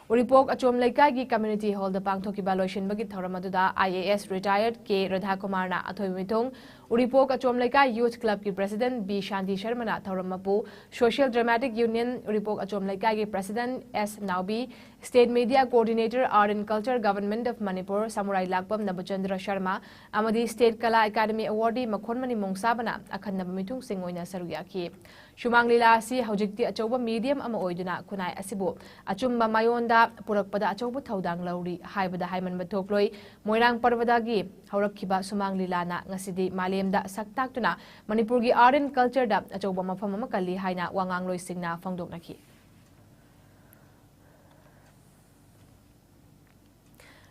ꯎꯔꯤꯄꯣꯛ ꯑꯆꯣꯝ ꯂꯩꯀꯥꯏꯒꯤ community hall ꯗ ꯄꯥꯡꯊꯣꯛꯈꯤꯕ ꯂꯣꯏꯁꯤꯟꯕꯒꯤ ꯊꯧꯔꯝ ꯑꯗꯨꯗ I A S retired K ꯔꯥꯙꯥꯀꯨꯃꯥꯔꯅ ꯑꯊꯣꯏꯕ ꯃꯤꯊꯨꯡ, ꯎꯔꯤꯄꯣꯛ ꯑꯆꯣꯝ ꯂꯩꯀꯥꯏ youth club ꯀꯤ president B ꯁꯥꯟꯇꯤ ꯁꯔꯃꯅ ꯊꯧꯔꯝ ꯃꯄꯨ, Social Dramatic Union ꯎꯔꯤꯄꯣꯛ ꯑꯆꯣꯝ ꯂꯩꯀꯥꯏꯒꯤ president S ꯅꯥꯎꯕꯤ, State Media Coordinator Art and Culture Government of Manipur ꯁꯃꯨꯔꯥꯏ ꯂꯥꯛꯄꯝ ꯅꯕꯆꯟꯗ꯭ꯔ ꯁꯔꯃ ꯑꯃꯗꯤ State Kala Academy awardee ꯃꯈꯣꯟꯃꯅꯤ ꯃꯣꯡꯁꯥꯕꯅ ꯑꯈꯟꯅꯕ ꯃꯤꯊꯨꯡꯁꯤꯡ ꯑꯣꯏꯅ ꯁꯔꯨꯛ ꯌꯥꯈꯤ꯫ ꯁꯨꯃꯥꯡ ꯂꯤꯂꯥ ꯑꯁꯤ ꯍꯧꯖꯤꯛꯇꯤ ꯑꯆꯧꯕ medium ꯑꯃ ꯑꯣꯏꯗꯨꯅ ꯈꯨꯟꯅꯥꯏ ꯑꯁꯤꯕꯨ ꯑꯆꯨꯝꯕ ꯃꯥꯏꯑꯣꯟꯗ ꯄꯨꯔꯛꯄꯗ ꯑꯆꯧꯕ ꯊꯧꯗꯥꯡ ꯂꯧꯔꯤ ꯍꯥꯏꯕꯗ ꯍꯥꯏꯃꯟꯕ ꯊꯣꯛꯂꯣꯏ꯫ ꯃꯣꯏꯔꯥꯡ ꯄꯔꯕꯗꯒꯤ ꯍꯧꯔꯛꯈꯤꯕ ꯁꯨꯃꯥꯡ ꯂꯤꯂꯥꯅ ꯉꯁꯤꯗꯤ ꯃꯥꯂꯦꯝꯗ ꯁꯛ ꯇꯥꯛꯇꯨꯅ ꯃꯅꯤꯄꯨꯔꯒꯤ art and culture ꯗ ꯑꯆꯧꯕ ꯃꯐꯝ ꯑꯃ ꯀꯜꯂꯤ ꯍꯥꯏꯅ ꯋꯥꯉꯥꯡꯂꯣꯏꯁꯤꯡꯅ ꯐꯣꯡꯗꯣꯛꯅꯈꯤ꯫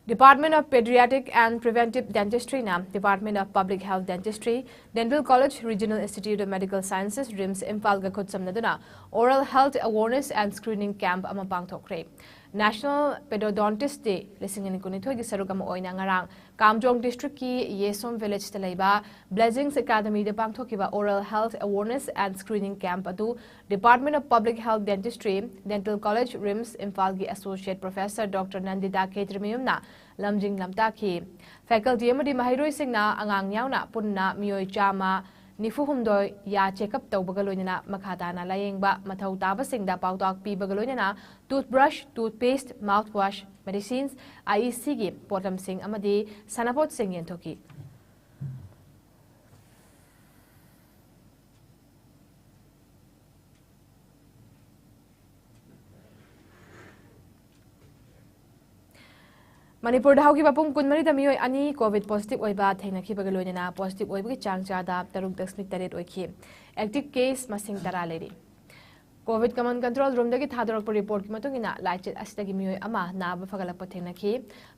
Department of Pediatric and Preventive Dentistry ꯅ Department of Public Health Dentistry, Dental College, Regional Institute of Medical Sciences, RIMS ꯏꯝꯐꯥꯜꯒ ꯈꯨꯠꯁꯝꯅꯗꯨꯅ oral health awareness and screening camp ꯑꯃ ꯄꯥꯡꯊꯣꯛꯈ꯭ꯔꯦ꯫ National Periodontist Day ꯂꯤꯁꯤꯡ ꯑꯅꯤ ꯀꯨꯟꯅꯤꯊꯣꯏꯒꯤ ꯁꯔꯨꯛ ꯑꯃ ꯑꯣꯏꯅ ꯉꯔꯥꯡ ꯀꯥꯝꯖꯣꯡ district ꯀꯤ ꯌꯦꯁꯣꯝ village ꯇ ꯂꯩꯕ Blessings Academy ꯗ ꯄꯥꯡꯊꯣꯛꯈꯤꯕ oral health awareness and screening camp ꯑꯗꯨ Department of Public Health Dentistry, Dental College, RIMS ꯏꯝꯐꯥꯜꯒꯤ Associate Professor Doctor ꯅꯟꯗꯤꯇꯥ ꯈꯦꯇ꯭ꯔꯤꯃꯌꯨꯝꯅ ꯂꯝꯖꯤꯡ ꯂꯝꯇꯥꯛꯈꯤ꯫ Faculty ꯑꯃꯗꯤ ꯃꯍꯩꯔꯣꯏꯁꯤꯡꯅ ꯑꯉꯥꯡ ꯌꯥꯎꯅ ꯄꯨꯟꯅ ꯃꯤꯑꯣꯏ ꯆꯥꯝꯃ ꯅꯤꯐꯨ ꯍꯨꯝꯗꯣꯏ ꯌꯥ check up ꯇꯧꯕꯒ ꯂꯣꯏꯅꯅ ꯃꯈꯥ ꯇꯥꯅ ꯂꯥꯌꯦꯡꯕ ꯃꯊꯧ ꯇꯥꯕꯁꯤꯡꯗ ꯄꯥꯎꯇꯥꯛ ꯄꯤꯕꯒ ꯂꯣꯏꯅꯅ toothbrush, toothpaste, mouthwash, medicines, I E C ꯒꯤ ꯄꯣꯠꯂꯝꯁꯤꯡ ꯑꯃꯗꯤ ꯁꯥꯟꯅꯄꯣꯠꯁꯤꯡ ꯌꯦꯟꯊꯣꯛꯈꯤ꯫ ꯃꯅꯤꯄꯨꯔꯗ ꯍꯧꯈꯤꯕ ꯄꯨꯡ ꯀꯨꯟꯃꯔꯤꯗ ꯃꯤꯑꯣꯏ ꯑꯅꯤ COVID positive ꯑꯣꯏꯕ ꯊꯦꯡꯅꯈꯤꯕꯒ ꯂꯣꯏꯅꯅ positive ꯑꯣꯏꯕꯒꯤ ꯆꯥꯡ ꯆꯥꯗ ꯇꯔꯨꯛ ꯗꯁꯃꯤꯛ ꯇꯔꯦꯠ ꯑꯣꯏꯈꯤ꯫ Active case ꯃꯁꯤꯡ ꯇꯔꯥ ꯂꯩꯔꯤ꯫ ꯀꯣꯚꯤꯗ ꯀꯃꯟ ꯀꯟꯇ꯭ꯔꯣꯜ ꯔꯨꯝꯗꯒꯤ ꯊꯥꯗꯣꯔꯛꯄ ꯔꯤꯄꯣꯔꯠꯀꯤ ꯃꯇꯨꯡ ꯏꯟꯅ, ꯂꯥꯏꯆꯠ ꯑꯁꯤꯗꯒꯤ ꯃꯤꯑꯣꯏ ꯑꯃ ꯅꯥꯕ ꯐꯒꯠꯂꯛꯄ ꯊꯦꯡꯅꯈꯤ꯫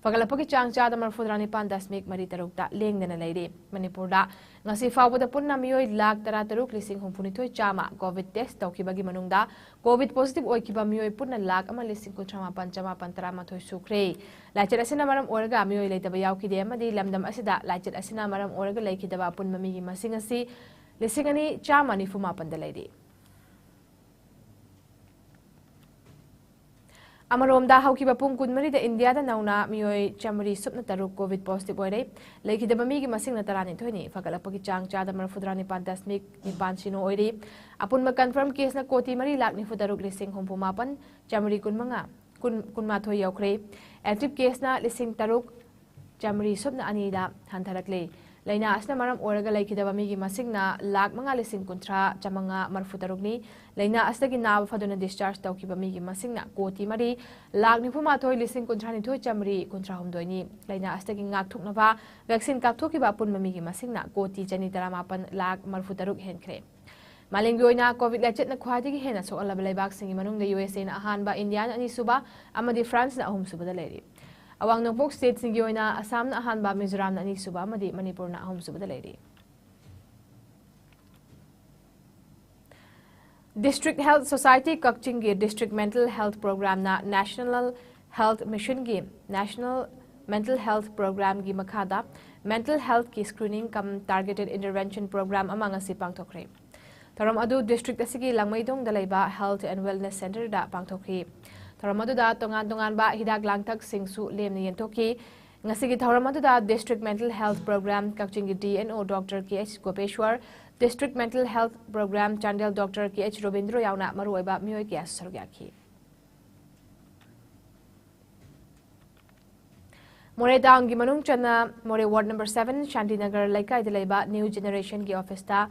ꯐꯒꯠꯂꯛꯄꯒꯤ ꯆꯥꯡ ꯆꯥꯗ ꯃꯔꯤꯐꯨꯇꯔꯥ ꯅꯤꯄꯥꯟ ꯗꯁꯃꯤꯛ ꯃꯔꯤ ꯇꯔꯨꯛꯇ ꯂꯦꯡꯗꯅ ꯂꯩꯔꯤ꯫ ꯃꯅꯤꯄꯨꯔꯗ ꯉꯁꯤ ꯐꯥꯎꯕꯗ ꯄꯨꯟꯅ ꯃꯤꯑꯣꯏ ꯂꯥꯈ ꯇꯔꯥꯇꯔꯨꯛ ꯂꯤꯁꯤꯡ ꯍꯨꯝꯐꯨꯅꯤꯊꯣꯏ ꯆꯥꯝꯃ ꯀꯣꯚꯤꯗ ꯇꯦꯁ ꯇꯧꯈꯤꯕꯒꯤ ꯃꯅꯨꯡꯗ, ꯀꯣꯚꯤꯗ ꯄꯣꯖꯤꯇꯤꯚ ꯑꯣꯏꯈꯤꯕ ꯃꯤꯑꯣꯏ ꯄꯨꯟꯅ ꯂꯥꯈ ꯑꯃ ꯂꯤꯁꯤꯡ ꯀꯨꯟꯊ꯭ꯔꯥ ꯃꯥꯄꯟ ꯆꯥꯃꯥꯄꯟ ꯇꯔꯥꯃꯥꯊꯣꯏ ꯁꯨꯈ꯭ꯔꯦ꯫ ꯂꯥꯏꯆꯠ ꯑꯁꯤꯅ ꯃꯔꯝ ꯑꯣꯏꯔꯒ ꯃꯤꯑꯣꯏ ꯂꯩꯇꯕ ꯌꯥꯎꯈꯤꯗꯦ ꯑꯃꯗꯤ ꯂꯝꯗꯝ ꯑꯁꯤꯗ ꯂꯥꯏꯆꯠ ꯑꯁꯤꯅ ꯃꯔꯝ ꯑꯣꯏꯔꯒ ꯂꯩꯈꯤꯗꯕ ꯑꯄꯨꯟꯕ ꯃꯤꯒꯤ ꯃꯁꯤꯡ ꯑꯁꯤ ꯂꯤꯁꯤꯡ ꯑꯅꯤ ꯆꯥꯝꯃ ꯅꯤꯐꯨ ꯃꯥꯄꯟꯗ ꯂꯩꯔꯤ꯫ ꯑꯃꯔꯣꯝꯗ, ꯍꯧꯈꯤꯕ ꯄꯨꯡ ꯀꯨꯟꯃꯔꯤꯗ ꯏꯟꯗꯤꯌꯥꯗ ꯅꯧꯅ ꯃꯤꯑꯣꯏ ꯆꯥꯃꯔꯤ ꯁꯨꯞꯅ ꯇꯔꯨꯛ ꯀꯣꯚꯤꯗ ꯄꯣꯖꯤꯇꯤꯚ ꯑꯣꯏꯔꯦ꯫ ꯂꯩꯈꯤꯗꯕ ꯃꯤꯒꯤ ꯃꯁꯤꯡꯅ ꯇꯔꯥꯅꯤꯊꯣꯏꯅꯤ꯫ ꯐꯒꯠꯂꯛꯄꯒꯤ ꯆꯥꯡ ꯆꯥꯗ ꯃꯔꯤꯐꯨꯇꯔꯥ ꯅꯤꯄꯥꯟ ꯗꯁꯃꯤꯛ ꯅꯤꯄꯥꯟ ꯁꯤꯅꯣ ꯑꯣꯏꯔꯤ꯫ ꯑꯄꯨꯟꯕ ꯀꯟꯐꯥꯔꯝ ꯀꯦꯁꯅ ꯀꯣꯇꯤ ꯃꯔꯤ ꯂꯥꯈ ꯅꯤꯐꯨ ꯇꯔꯨꯛ ꯂꯤꯁꯤꯡ ꯍꯨꯝꯐꯨ ꯃꯥꯄꯟ ꯆꯥꯃꯔꯤ ꯀꯨꯟꯃꯉꯥ, ꯀꯨꯟ, ꯀꯨꯟꯃꯥꯊꯣꯏ ꯌꯧꯈ꯭ꯔꯦ꯫ ꯑꯦꯛꯇꯤꯚ ꯀꯦꯁꯅ ꯂꯤꯁꯤꯡ ꯇꯔꯨꯛ ꯆꯥꯃꯔꯤ ꯁꯨꯞꯅ ꯑꯅꯤꯗ ꯍꯟꯊꯔꯛꯂꯦ꯫ ꯂꯥꯏꯅꯥ ꯑꯁꯤꯅ ꯃꯔꯝ ꯑꯣꯏꯔꯒ ꯂꯩꯈꯤꯗꯕ ꯃꯤꯒꯤ ꯃꯁꯤꯡꯅ ꯂꯥꯈ ꯃꯉꯥ ꯂꯤꯁꯤꯡ ꯀꯨꯟꯊ꯭ꯔꯥ ꯆꯥꯃꯉꯥ ꯃꯔꯤꯐꯨ ꯇꯔꯨꯛꯅꯤ꯫ ꯂꯥꯏꯅꯥ ꯑꯁꯤꯗꯒꯤ ꯅꯥꯕ ꯐꯗꯨꯅ ꯗꯤꯁꯆꯥꯔꯖ ꯇꯧꯈꯤꯕ ꯃꯤꯒꯤ ꯃꯁꯤꯡꯅ ꯀꯣꯇꯤ ꯃꯔꯤ ꯂꯥꯈ ꯅꯤꯐꯨ ꯃꯥꯊꯣꯏ ꯂꯤꯁꯤꯡ ꯀꯨꯟꯊ꯭ꯔꯥ ꯅꯤꯊꯣꯏ ꯆꯥꯃꯔꯤ ꯀꯨꯟꯊ꯭ꯔꯥ ꯍꯨꯝꯗꯣꯏꯅꯤ꯫ ꯂꯥꯏꯅꯥ ꯑꯁꯤꯗꯒꯤ ꯉꯥꯛꯊꯣꯛꯅꯕ ꯚꯦꯛꯁꯤꯟ ꯀꯥꯞꯊꯣꯛꯈꯤꯕ ꯑꯄꯨꯟꯕ ꯃꯤꯒꯤ ꯃꯁꯤꯡꯅ ꯀꯣꯇꯤ ꯆꯅꯤ ꯇꯔꯥꯃꯥꯄꯟ ꯂꯥꯈ ꯃꯔꯤꯐꯨ ꯇꯔꯨꯛ ꯍꯦꯟꯈ꯭ꯔꯦ꯫ ꯃꯥꯂꯦꯝꯒꯤ ꯑꯣꯏꯅ ꯀꯣꯚꯤꯗ ꯂꯥꯏꯆꯠꯅ ꯈ꯭ꯋꯥꯏꯗꯒꯤ ꯍꯦꯟꯅ ꯁꯣꯛꯍꯜꯂꯕ ꯂꯩꯕꯥꯛꯁꯤꯡꯒꯤ ꯃꯅꯨꯡꯗ ꯌꯨ ꯑꯦꯁ ꯑꯦꯅ ꯑꯍꯥꯟꯕ, ꯏꯟꯗꯤꯌꯥꯅ ꯑꯅꯤꯁꯨꯕ ꯑꯃꯗꯤ ꯐ꯭ꯔꯥꯟꯁꯅ ꯑꯍꯨꯝꯁꯨꯕꯗ ꯂꯩꯔꯤ꯫ ꯑꯋꯥꯡ ꯅꯣꯡꯄꯣꯛ ꯁ꯭ꯇꯦꯠꯁꯤꯡꯒꯤ ꯑꯣꯏꯅ ꯑꯁꯥꯝꯅ ꯑꯍꯥꯟꯕ, ꯃꯤꯖꯣꯔꯥꯝꯅ ꯑꯅꯤꯁꯨꯕ ꯑꯃꯗꯤ ꯃꯅꯤꯄꯨꯔꯅ ꯑꯍꯨꯝꯁꯨꯕꯗ ꯂꯩꯔꯤ꯫ District Health Society ꯀꯛꯆꯤꯡꯒꯤ District Mental Health Programꯅ National Health Missionꯒꯤ National Mental Health Programꯒꯤ ꯃꯈꯥꯗ mental healthꯀꯤ screening cum targeted intervention program ꯑꯃ ꯉꯁꯤ ꯄꯥꯡꯊꯣꯛꯈ꯭ꯔꯦ꯫ ꯊꯧꯔꯝ ꯑꯗꯨ district ꯑꯁꯤꯒꯤ ꯂꯥꯡꯃꯩꯗꯣꯡꯗ ꯂꯩꯕ Health and Wellness Centreꯗ ꯄꯥꯡꯊꯣꯛꯈꯤ꯫ ꯊꯧꯔꯝ ꯑꯗꯨꯗ ꯇꯣꯉꯥꯟ ꯇꯣꯉꯥꯟꯕ ꯍꯤꯗꯥꯛ ꯂꯥꯡꯊꯛꯁꯤꯡꯁꯨ ꯂꯦꯝꯅ ꯌꯦꯟꯊꯣꯛꯈꯤ꯫ ꯉꯁꯤꯒꯤ ꯊꯧꯔꯝ ꯑꯗꯨꯗ District Mental Health Program ꯀꯛꯆꯤꯡꯒꯤ D N O Doctor K H ꯒꯣꯄꯦꯁ꯭ꯋꯔ, District Mental Health Program Chandel Doctor K H Robindro ꯌꯥꯎꯅ ꯃꯔꯨꯑꯣꯏꯕ ꯃꯤꯑꯣꯏ ꯀꯌꯥꯁꯨ ꯁꯔꯨꯛ ꯌꯥꯈꯤ꯫ ꯃꯣꯔꯦ ꯇꯥꯎꯟꯒꯤ ꯃꯅꯨꯡ ꯆꯟꯅ ꯃꯣꯔꯦ ꯋꯥꯔꯗ ꯅꯝꯕꯔ seven ꯁꯥꯟꯇꯤꯅꯒꯔ ꯂꯩꯀꯥꯏꯗ ꯂꯩꯕ New Generationꯒꯤ ꯑꯣꯐꯤꯁꯇ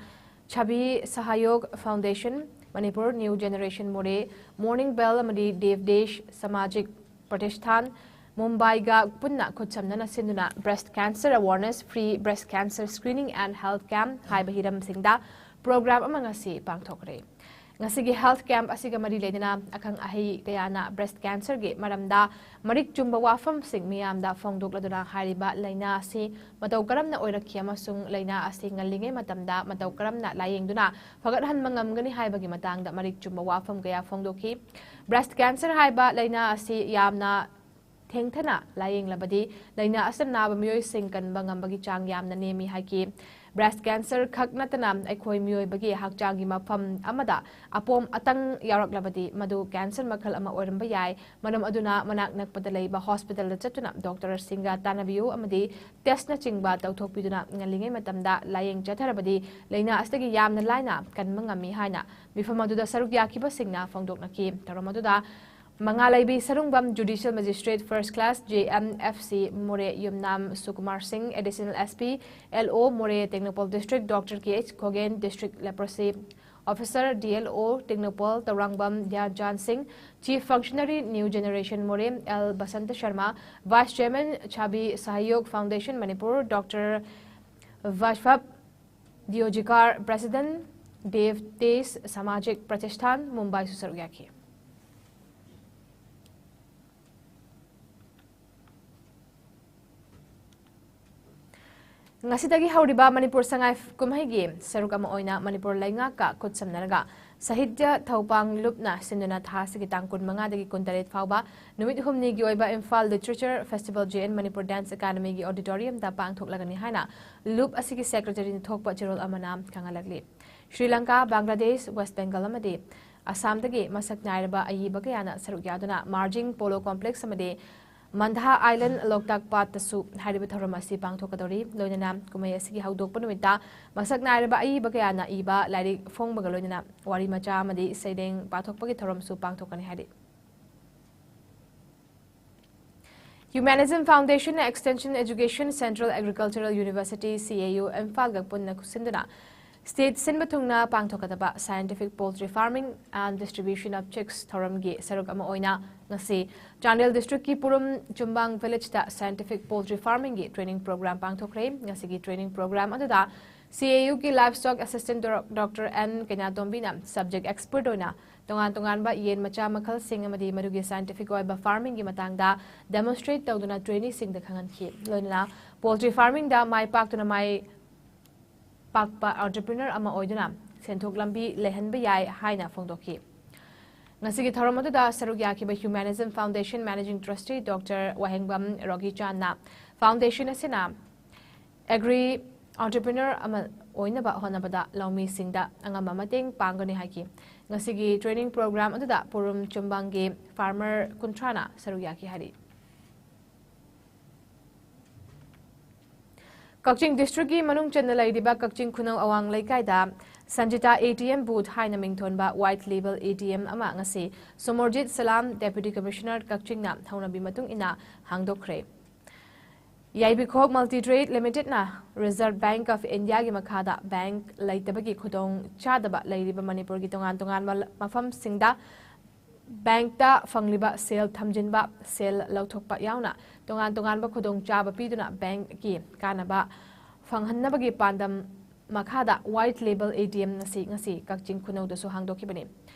ꯁꯕꯤ ꯁꯍꯌꯣꯒ ꯐꯥꯎꯟꯗꯦꯁꯟ, ꯃꯅꯤꯄꯨꯔ New Generation ꯃꯣꯔꯦ, ꯃꯣꯔꯅꯤꯡ ꯕꯦꯜ ꯑꯃꯗꯤ ꯗꯦꯕꯗꯦꯁ ꯁꯃꯥꯖꯤꯛ ꯄ꯭ꯔꯇꯤꯁꯊꯥꯟ ꯃꯨꯝꯕꯥꯏꯒ ꯄꯨꯟꯅ ꯈꯨꯠꯁꯝꯅꯅ ꯁꯤꯟꯗꯨꯅ Breast Cancer Awareness, Free Breast Cancer Screening and Health Camp ꯍꯥꯏꯕ ꯍꯤꯔꯝꯁꯤꯡꯗ ꯄ꯭ꯔꯣꯒ꯭ꯔꯥꯝ ꯑꯃ ꯉꯁꯤ ꯄꯥꯡꯊꯣꯛꯈ꯭ꯔꯦ꯫ ꯉꯁꯤꯒꯤ health camp ꯑꯁꯤꯒ ꯃꯔꯤ ꯂꯩꯅꯅ ꯑꯈꯪ ꯑꯍꯩ ꯀꯌꯥꯅ breast cancerꯒꯤ ꯃꯔꯝꯗ ꯃꯔꯤꯛ ꯆꯨꯝꯕ ꯋꯥꯐꯝꯁꯤꯡ ꯃꯤꯌꯥꯝꯗ ꯐꯣꯡꯗꯣꯛꯂꯗꯨꯅ ꯍꯥꯏꯔꯤꯕ ꯂꯥꯏꯅꯥ ꯑꯁꯤ ꯃꯇꯧ ꯀꯔꯝꯅ ꯑꯣꯏꯔꯛꯈꯤ ꯑꯃꯁꯨꯡ ꯂꯥꯏꯅꯥ ꯑꯁꯤ ꯉꯜꯂꯤꯉꯩ ꯃꯇꯝꯗ ꯃꯇꯧ ꯀꯔꯝꯅ ꯂꯥꯌꯦꯡꯗꯨꯅ ꯐꯒꯠꯍꯟꯕ ꯉꯝꯒꯅꯤ ꯍꯥꯏꯕꯒꯤ ꯃꯇꯥꯡꯗ ꯃꯔꯤꯛ ꯆꯨꯝꯕ ꯋꯥꯐꯝ ꯀꯌꯥ ꯐꯣꯡꯗꯣꯛꯈꯤ꯫ Breast cancer ꯍꯥꯏꯕ ꯂꯥꯏꯅꯥ ꯑꯁꯤ ꯌꯥꯝꯅ ꯊꯦꯡꯊꯅ ꯂꯥꯌꯦꯡꯂꯕꯗꯤ ꯂꯥꯏꯅꯥ ꯑꯁꯤꯅ ꯅꯥꯕ ꯃꯤꯑꯣꯏꯁꯤꯡ ꯀꯟꯕ ꯉꯝꯕꯒꯤ ꯆꯥꯡ ꯌꯥꯝꯅ ꯅꯦꯝꯃꯤ ꯍꯥꯏꯈꯤ꯫ Breast cancer ꯈꯛ ꯅꯠꯇꯅ ꯑꯩꯈꯣꯏ ꯃꯤꯑꯣꯏꯕꯒꯤ ꯍꯛꯆꯥꯡꯒꯤ ꯃꯐꯝ ꯑꯃꯗ ꯑꯄꯣꯝ ꯑꯇꯪ ꯌꯥꯎꯔꯛꯂꯕꯗꯤ ꯃꯗꯨ cancer ꯃꯈꯜ ꯑꯃ ꯑꯣꯏꯔꯝꯕ ꯌꯥꯏ꯫ ꯃꯔꯝ ꯑꯗꯨꯅ ꯃꯅꯥꯛ ꯅꯛꯄꯗ ꯂꯩꯕ hospitalꯗ ꯆꯠꯇꯨꯅ doctorꯁꯤꯡꯒ ꯇꯥꯟꯅꯕꯤꯌꯨ ꯑꯃꯗꯤ testꯅꯆꯤꯡꯕ ꯇꯧꯊꯣꯛꯄꯤꯗꯨꯅ ꯉꯜꯂꯤꯉꯩ ꯃꯇꯝꯗ ꯂꯥꯌꯦꯡ ꯆꯠꯊꯔꯕꯗꯤ ꯂꯥꯏꯅꯥ ꯑꯁꯤꯗꯒꯤ ꯌꯥꯝꯅ ꯂꯥꯏꯅ ꯀꯟꯕ ꯉꯝꯃꯤ ꯍꯥꯏꯅ ꯃꯤꯐꯝ ꯑꯗꯨꯗ ꯁꯔꯨꯛ ꯌꯥꯈꯤꯕꯁꯤꯡꯅ ꯐꯣꯡꯗꯣꯛꯅꯈꯤ꯫ ꯊꯧꯔꯝ ꯑꯗꯨꯗ ꯃꯉꯥꯂꯩꯕꯤ Sarungbam Judicial Magistrate First Class J M F C ꯃꯣꯔꯦ, ꯌꯨꯝꯅꯥꯝ ꯁꯨꯀꯨꯃꯥꯔ ꯁꯤꯡ Additional S P L O ꯃꯣꯔꯦ Tengnoupal District, Doctor K H Khogen District Leprosy Officer D L O Tengnoupal, Tourangbam ꯙ꯭ꯌꯥꯟꯆꯥꯟ ꯁꯤꯡ Chief Functionary New Generation ꯃꯣꯔꯦ, L Basanta Sharma Vice Chairman Chabi Sahyog Foundation Manipur, Doctor ꯚꯥꯏꯁ꯭ꯋꯞ ꯗꯤꯌꯣꯖꯤꯀꯥꯔ President Dev Tej Samajik Pratishthan ꯃꯨꯝꯕꯥꯏꯁꯨ ꯁꯔꯨꯛ ꯌꯥꯈꯤ꯫ ꯉꯁꯤꯗꯒꯤ ꯍꯧꯔꯤꯕ ꯃꯅꯤꯄꯨꯔ ꯁꯉꯥꯏ ꯀꯨꯝꯍꯩꯒꯤ ꯁꯔꯨꯛ ꯑꯃ ꯑꯣꯏꯅ ꯃꯅꯤꯄꯨꯔ ꯂꯩꯉꯥꯛꯀ ꯈꯨꯠꯁꯝꯅꯔꯒ ꯁꯥꯍꯤꯇ꯭ꯌ ꯊꯧꯄꯥꯡ ꯂꯨꯞꯅ ꯁꯤꯟꯗꯨꯅ ꯊꯥ ꯑꯁꯤꯒꯤ ꯇꯥꯡ ꯀꯨꯟꯃꯉꯥꯗꯒꯤ ꯀꯨꯟꯇꯔꯦꯠ ꯐꯥꯎꯕ ꯅꯨꯃꯤꯠ ꯍꯨꯝꯅꯤꯒꯤ ꯑꯣꯏꯕ Imphal Literature Festival J N Manipur Dance Academyꯒꯤ auditoriumꯗ ꯄꯥꯡꯊꯣꯛꯂꯒꯅꯤ ꯍꯥꯏꯅ ꯂꯨꯞ ꯑꯁꯤꯒꯤ secretaryꯅ ꯊꯣꯛꯄ ꯆꯦꯔꯣꯜ ꯑꯃꯅ ꯈꯪꯍꯜꯂꯛꯂꯤ꯫ ꯁ꯭ꯔꯤ ꯂꯪꯀꯥ, ꯕꯪꯒ꯭ꯂꯥꯗꯦꯁ, ꯋꯦꯁ ꯕꯦꯡꯒꯜ ꯑꯃꯗꯤ ꯑꯁꯥꯝꯗꯒꯤ ꯃꯁꯛ ꯅꯥꯏꯔꯕ ꯑꯏꯕ ꯀꯌꯥꯅ ꯁꯔꯨꯛ ꯌꯥꯗꯨꯅ Marging Polo Complex ꯑꯃꯗꯤ ꯃꯟꯗꯥ Island ꯂꯣꯛꯇꯥꯛ ꯄꯥꯠꯇꯁꯨ ꯍꯥꯏꯔꯤꯕ ꯊꯧꯔꯝ ꯑꯁꯤ ꯄꯥꯡꯊꯣꯛꯀꯗꯧꯔꯤ꯫ ꯂꯣꯏꯅꯅ ꯀꯨꯝꯍꯩ ꯑꯁꯤꯒꯤ ꯍꯧꯗꯣꯛꯄ ꯅꯨꯃꯤꯠꯇ ꯃꯁꯛ ꯅꯥꯏꯔꯕ ꯑꯏꯕ ꯀꯌꯥꯅ ꯏꯕ ꯂꯥꯏꯔꯤꯛ ꯐꯣꯡꯕꯒ ꯂꯣꯏꯅꯅ ꯋꯥꯔꯤ ꯃꯆꯥ ꯑꯃꯗꯤ ꯁꯩꯔꯦꯡ ꯄꯥꯊꯣꯛꯄꯒꯤ ꯊꯧꯔꯝꯁꯨ ꯄꯥꯡꯊꯣꯛꯀꯅꯤ ꯍꯥꯏꯔꯤ꯫ Humanism Foundation Extension Education Central Agricultural University, C A U, ꯏꯝꯐꯥꯜꯒ ꯄꯨꯟꯅ ꯈꯨꯠꯁꯤꯟꯗꯨꯅ state ꯁꯤꯟꯕ ꯊꯨꯡꯅ ꯄꯥꯡꯊꯣꯛꯀꯗꯕ Scientific Poultry Farming and Distribution of Chicks ꯊꯧꯔꯝꯒꯤ ꯁꯔꯨꯛ ꯑꯃ ꯑꯣꯏꯅ ꯉꯁꯤ Chandel districtꯀꯤ ꯄꯨꯔꯨꯝ ꯆꯨꯝꯕꯥꯡ villageꯇ Scientific Poultry Farmingꯒꯤ training program ꯄꯥꯡꯊꯣꯛꯈ꯭ꯔꯦ꯫ ꯉꯁꯤꯒꯤ training program ꯑꯗꯨꯗ C A U ꯒꯤ Livestock Assistant Doc-, Doctor N ꯀꯩꯅꯥꯇꯣꯝꯕꯤꯅ subject expert ꯑꯣꯏꯅ ꯇꯣꯉꯥꯟ ꯇꯣꯉꯥꯟꯕ ꯌꯦꯟ ꯃꯆꯥ ꯃꯈꯜꯁꯤꯡ ꯑꯃꯗꯤ ꯃꯗꯨꯒꯤ scientific ꯑꯣꯏꯕ farming ꯒꯤ ꯃꯇꯥꯡꯗ demonstrate ꯇꯧꯗꯨꯅ traineeꯁꯤꯡꯗ ꯈꯪꯍꯟꯈꯤ꯫ ꯂꯣꯏꯅꯅ poultry farming ꯗ ꯃꯥꯏ ꯄꯥꯛꯇꯨꯅ ꯃꯥꯏ ꯄꯥꯛꯄ entrepreneur ꯑꯃ ꯑꯣꯏꯗꯨꯅ ꯁꯦꯟꯊꯣꯛ ꯂꯝꯕꯤ ꯂꯩꯍꯟꯕ ꯌꯥꯏ ꯍꯥꯏꯅ ꯐꯣꯡꯗꯣꯛꯈꯤ꯫ ꯉꯁꯤꯒꯤ ꯊꯧꯔꯝ ꯑꯗꯨꯗ ꯁꯔꯨꯛ ꯌꯥꯈꯤꯕ Humanism Foundation Managing Trustee Doctor ꯋꯥꯍꯦꯡꯕꯝ ꯔꯣꯒꯤꯆꯥꯟꯅ foundation ꯑꯁꯤꯅ agri entrepreneur ꯑꯃ ꯑꯣꯏꯅꯕ ꯍꯣꯠꯅꯕꯗ ꯂꯧꯃꯤꯁꯤꯡꯗ ꯑꯉꯝꯕ ꯃꯇꯦꯡ ꯄꯥꯡꯒꯅꯤ ꯍꯥꯏꯈꯤ꯫ ꯉꯁꯤꯒꯤ training program ꯑꯗꯨꯗ ꯄꯨꯔꯨꯝ ꯆꯨꯝꯕꯥꯡꯒꯤ farmer ꯀꯨꯟꯊ꯭ꯔꯥꯅ ꯁꯔꯨꯛ ꯌꯥꯈꯤ ꯍꯥꯏꯔꯤ꯫ ꯀꯛꯆꯤꯡ district ꯀꯤ ꯃꯅꯨꯡ ꯆꯟꯅ ꯂꯩꯔꯤꯕ ꯀꯛꯆꯤꯡ ꯈꯨꯅꯧ ꯑꯋꯥꯡ ꯂꯩꯀꯥꯏꯗ ꯁꯟꯖꯤꯇꯥ A T M booth ꯍꯥꯏꯅ ꯃꯤꯡꯊꯣꯟꯕ white label A T M ꯑꯃ ꯉꯁꯤ ꯁꯣꯃꯣꯔꯖꯤꯠ ꯁꯂꯥꯝ, Deputy Commissioner ꯀꯛꯆꯤꯡꯅ ꯍꯧꯅꯕꯤ ꯃꯇꯨꯡ ꯏꯟꯅ ꯍꯥꯡꯗꯣꯛꯈ꯭ꯔꯦ꯫ ꯌꯥꯏꯕꯤꯈꯣꯛ Multi Trade Limited ꯅ Reserve Bank of India ꯒꯤ ꯃꯈꯥꯗ bank ꯂꯩꯇꯕꯒꯤ ꯈꯨꯗꯣꯡ ꯆꯥꯗꯕ ꯂꯩꯔꯤꯕ ꯃꯅꯤꯄꯨꯔꯒꯤ ꯇꯣꯉꯥꯟ ꯇꯣꯉꯥꯟꯕ ꯃꯐꯝꯁꯤꯡꯗ bank ꯇ ꯐꯪꯂꯤꯕ ꯁꯦꯜ ꯊꯝꯖꯤꯟꯕ, ꯁꯦꯜ ꯂꯧꯊꯣꯛꯄ ꯌꯥꯎꯅ ꯇꯣꯉꯥꯟ ꯇꯣꯉꯥꯟꯕ ꯈꯨꯗꯣꯡꯆꯥꯕ ꯄꯤꯗꯨꯅ bank ꯀꯤ ꯀꯥꯟꯅꯕ ꯐꯪꯍꯟꯅꯕꯒꯤ ꯄꯥꯟꯗꯝ ꯃꯈꯥꯗ white label A T M ꯑꯁꯤ ꯉꯁꯤ ꯀꯛꯆꯤꯡ ꯈꯨꯅꯧꯗꯁꯨ ꯍꯥꯡꯗꯣꯛꯈꯤꯕꯅꯤ꯫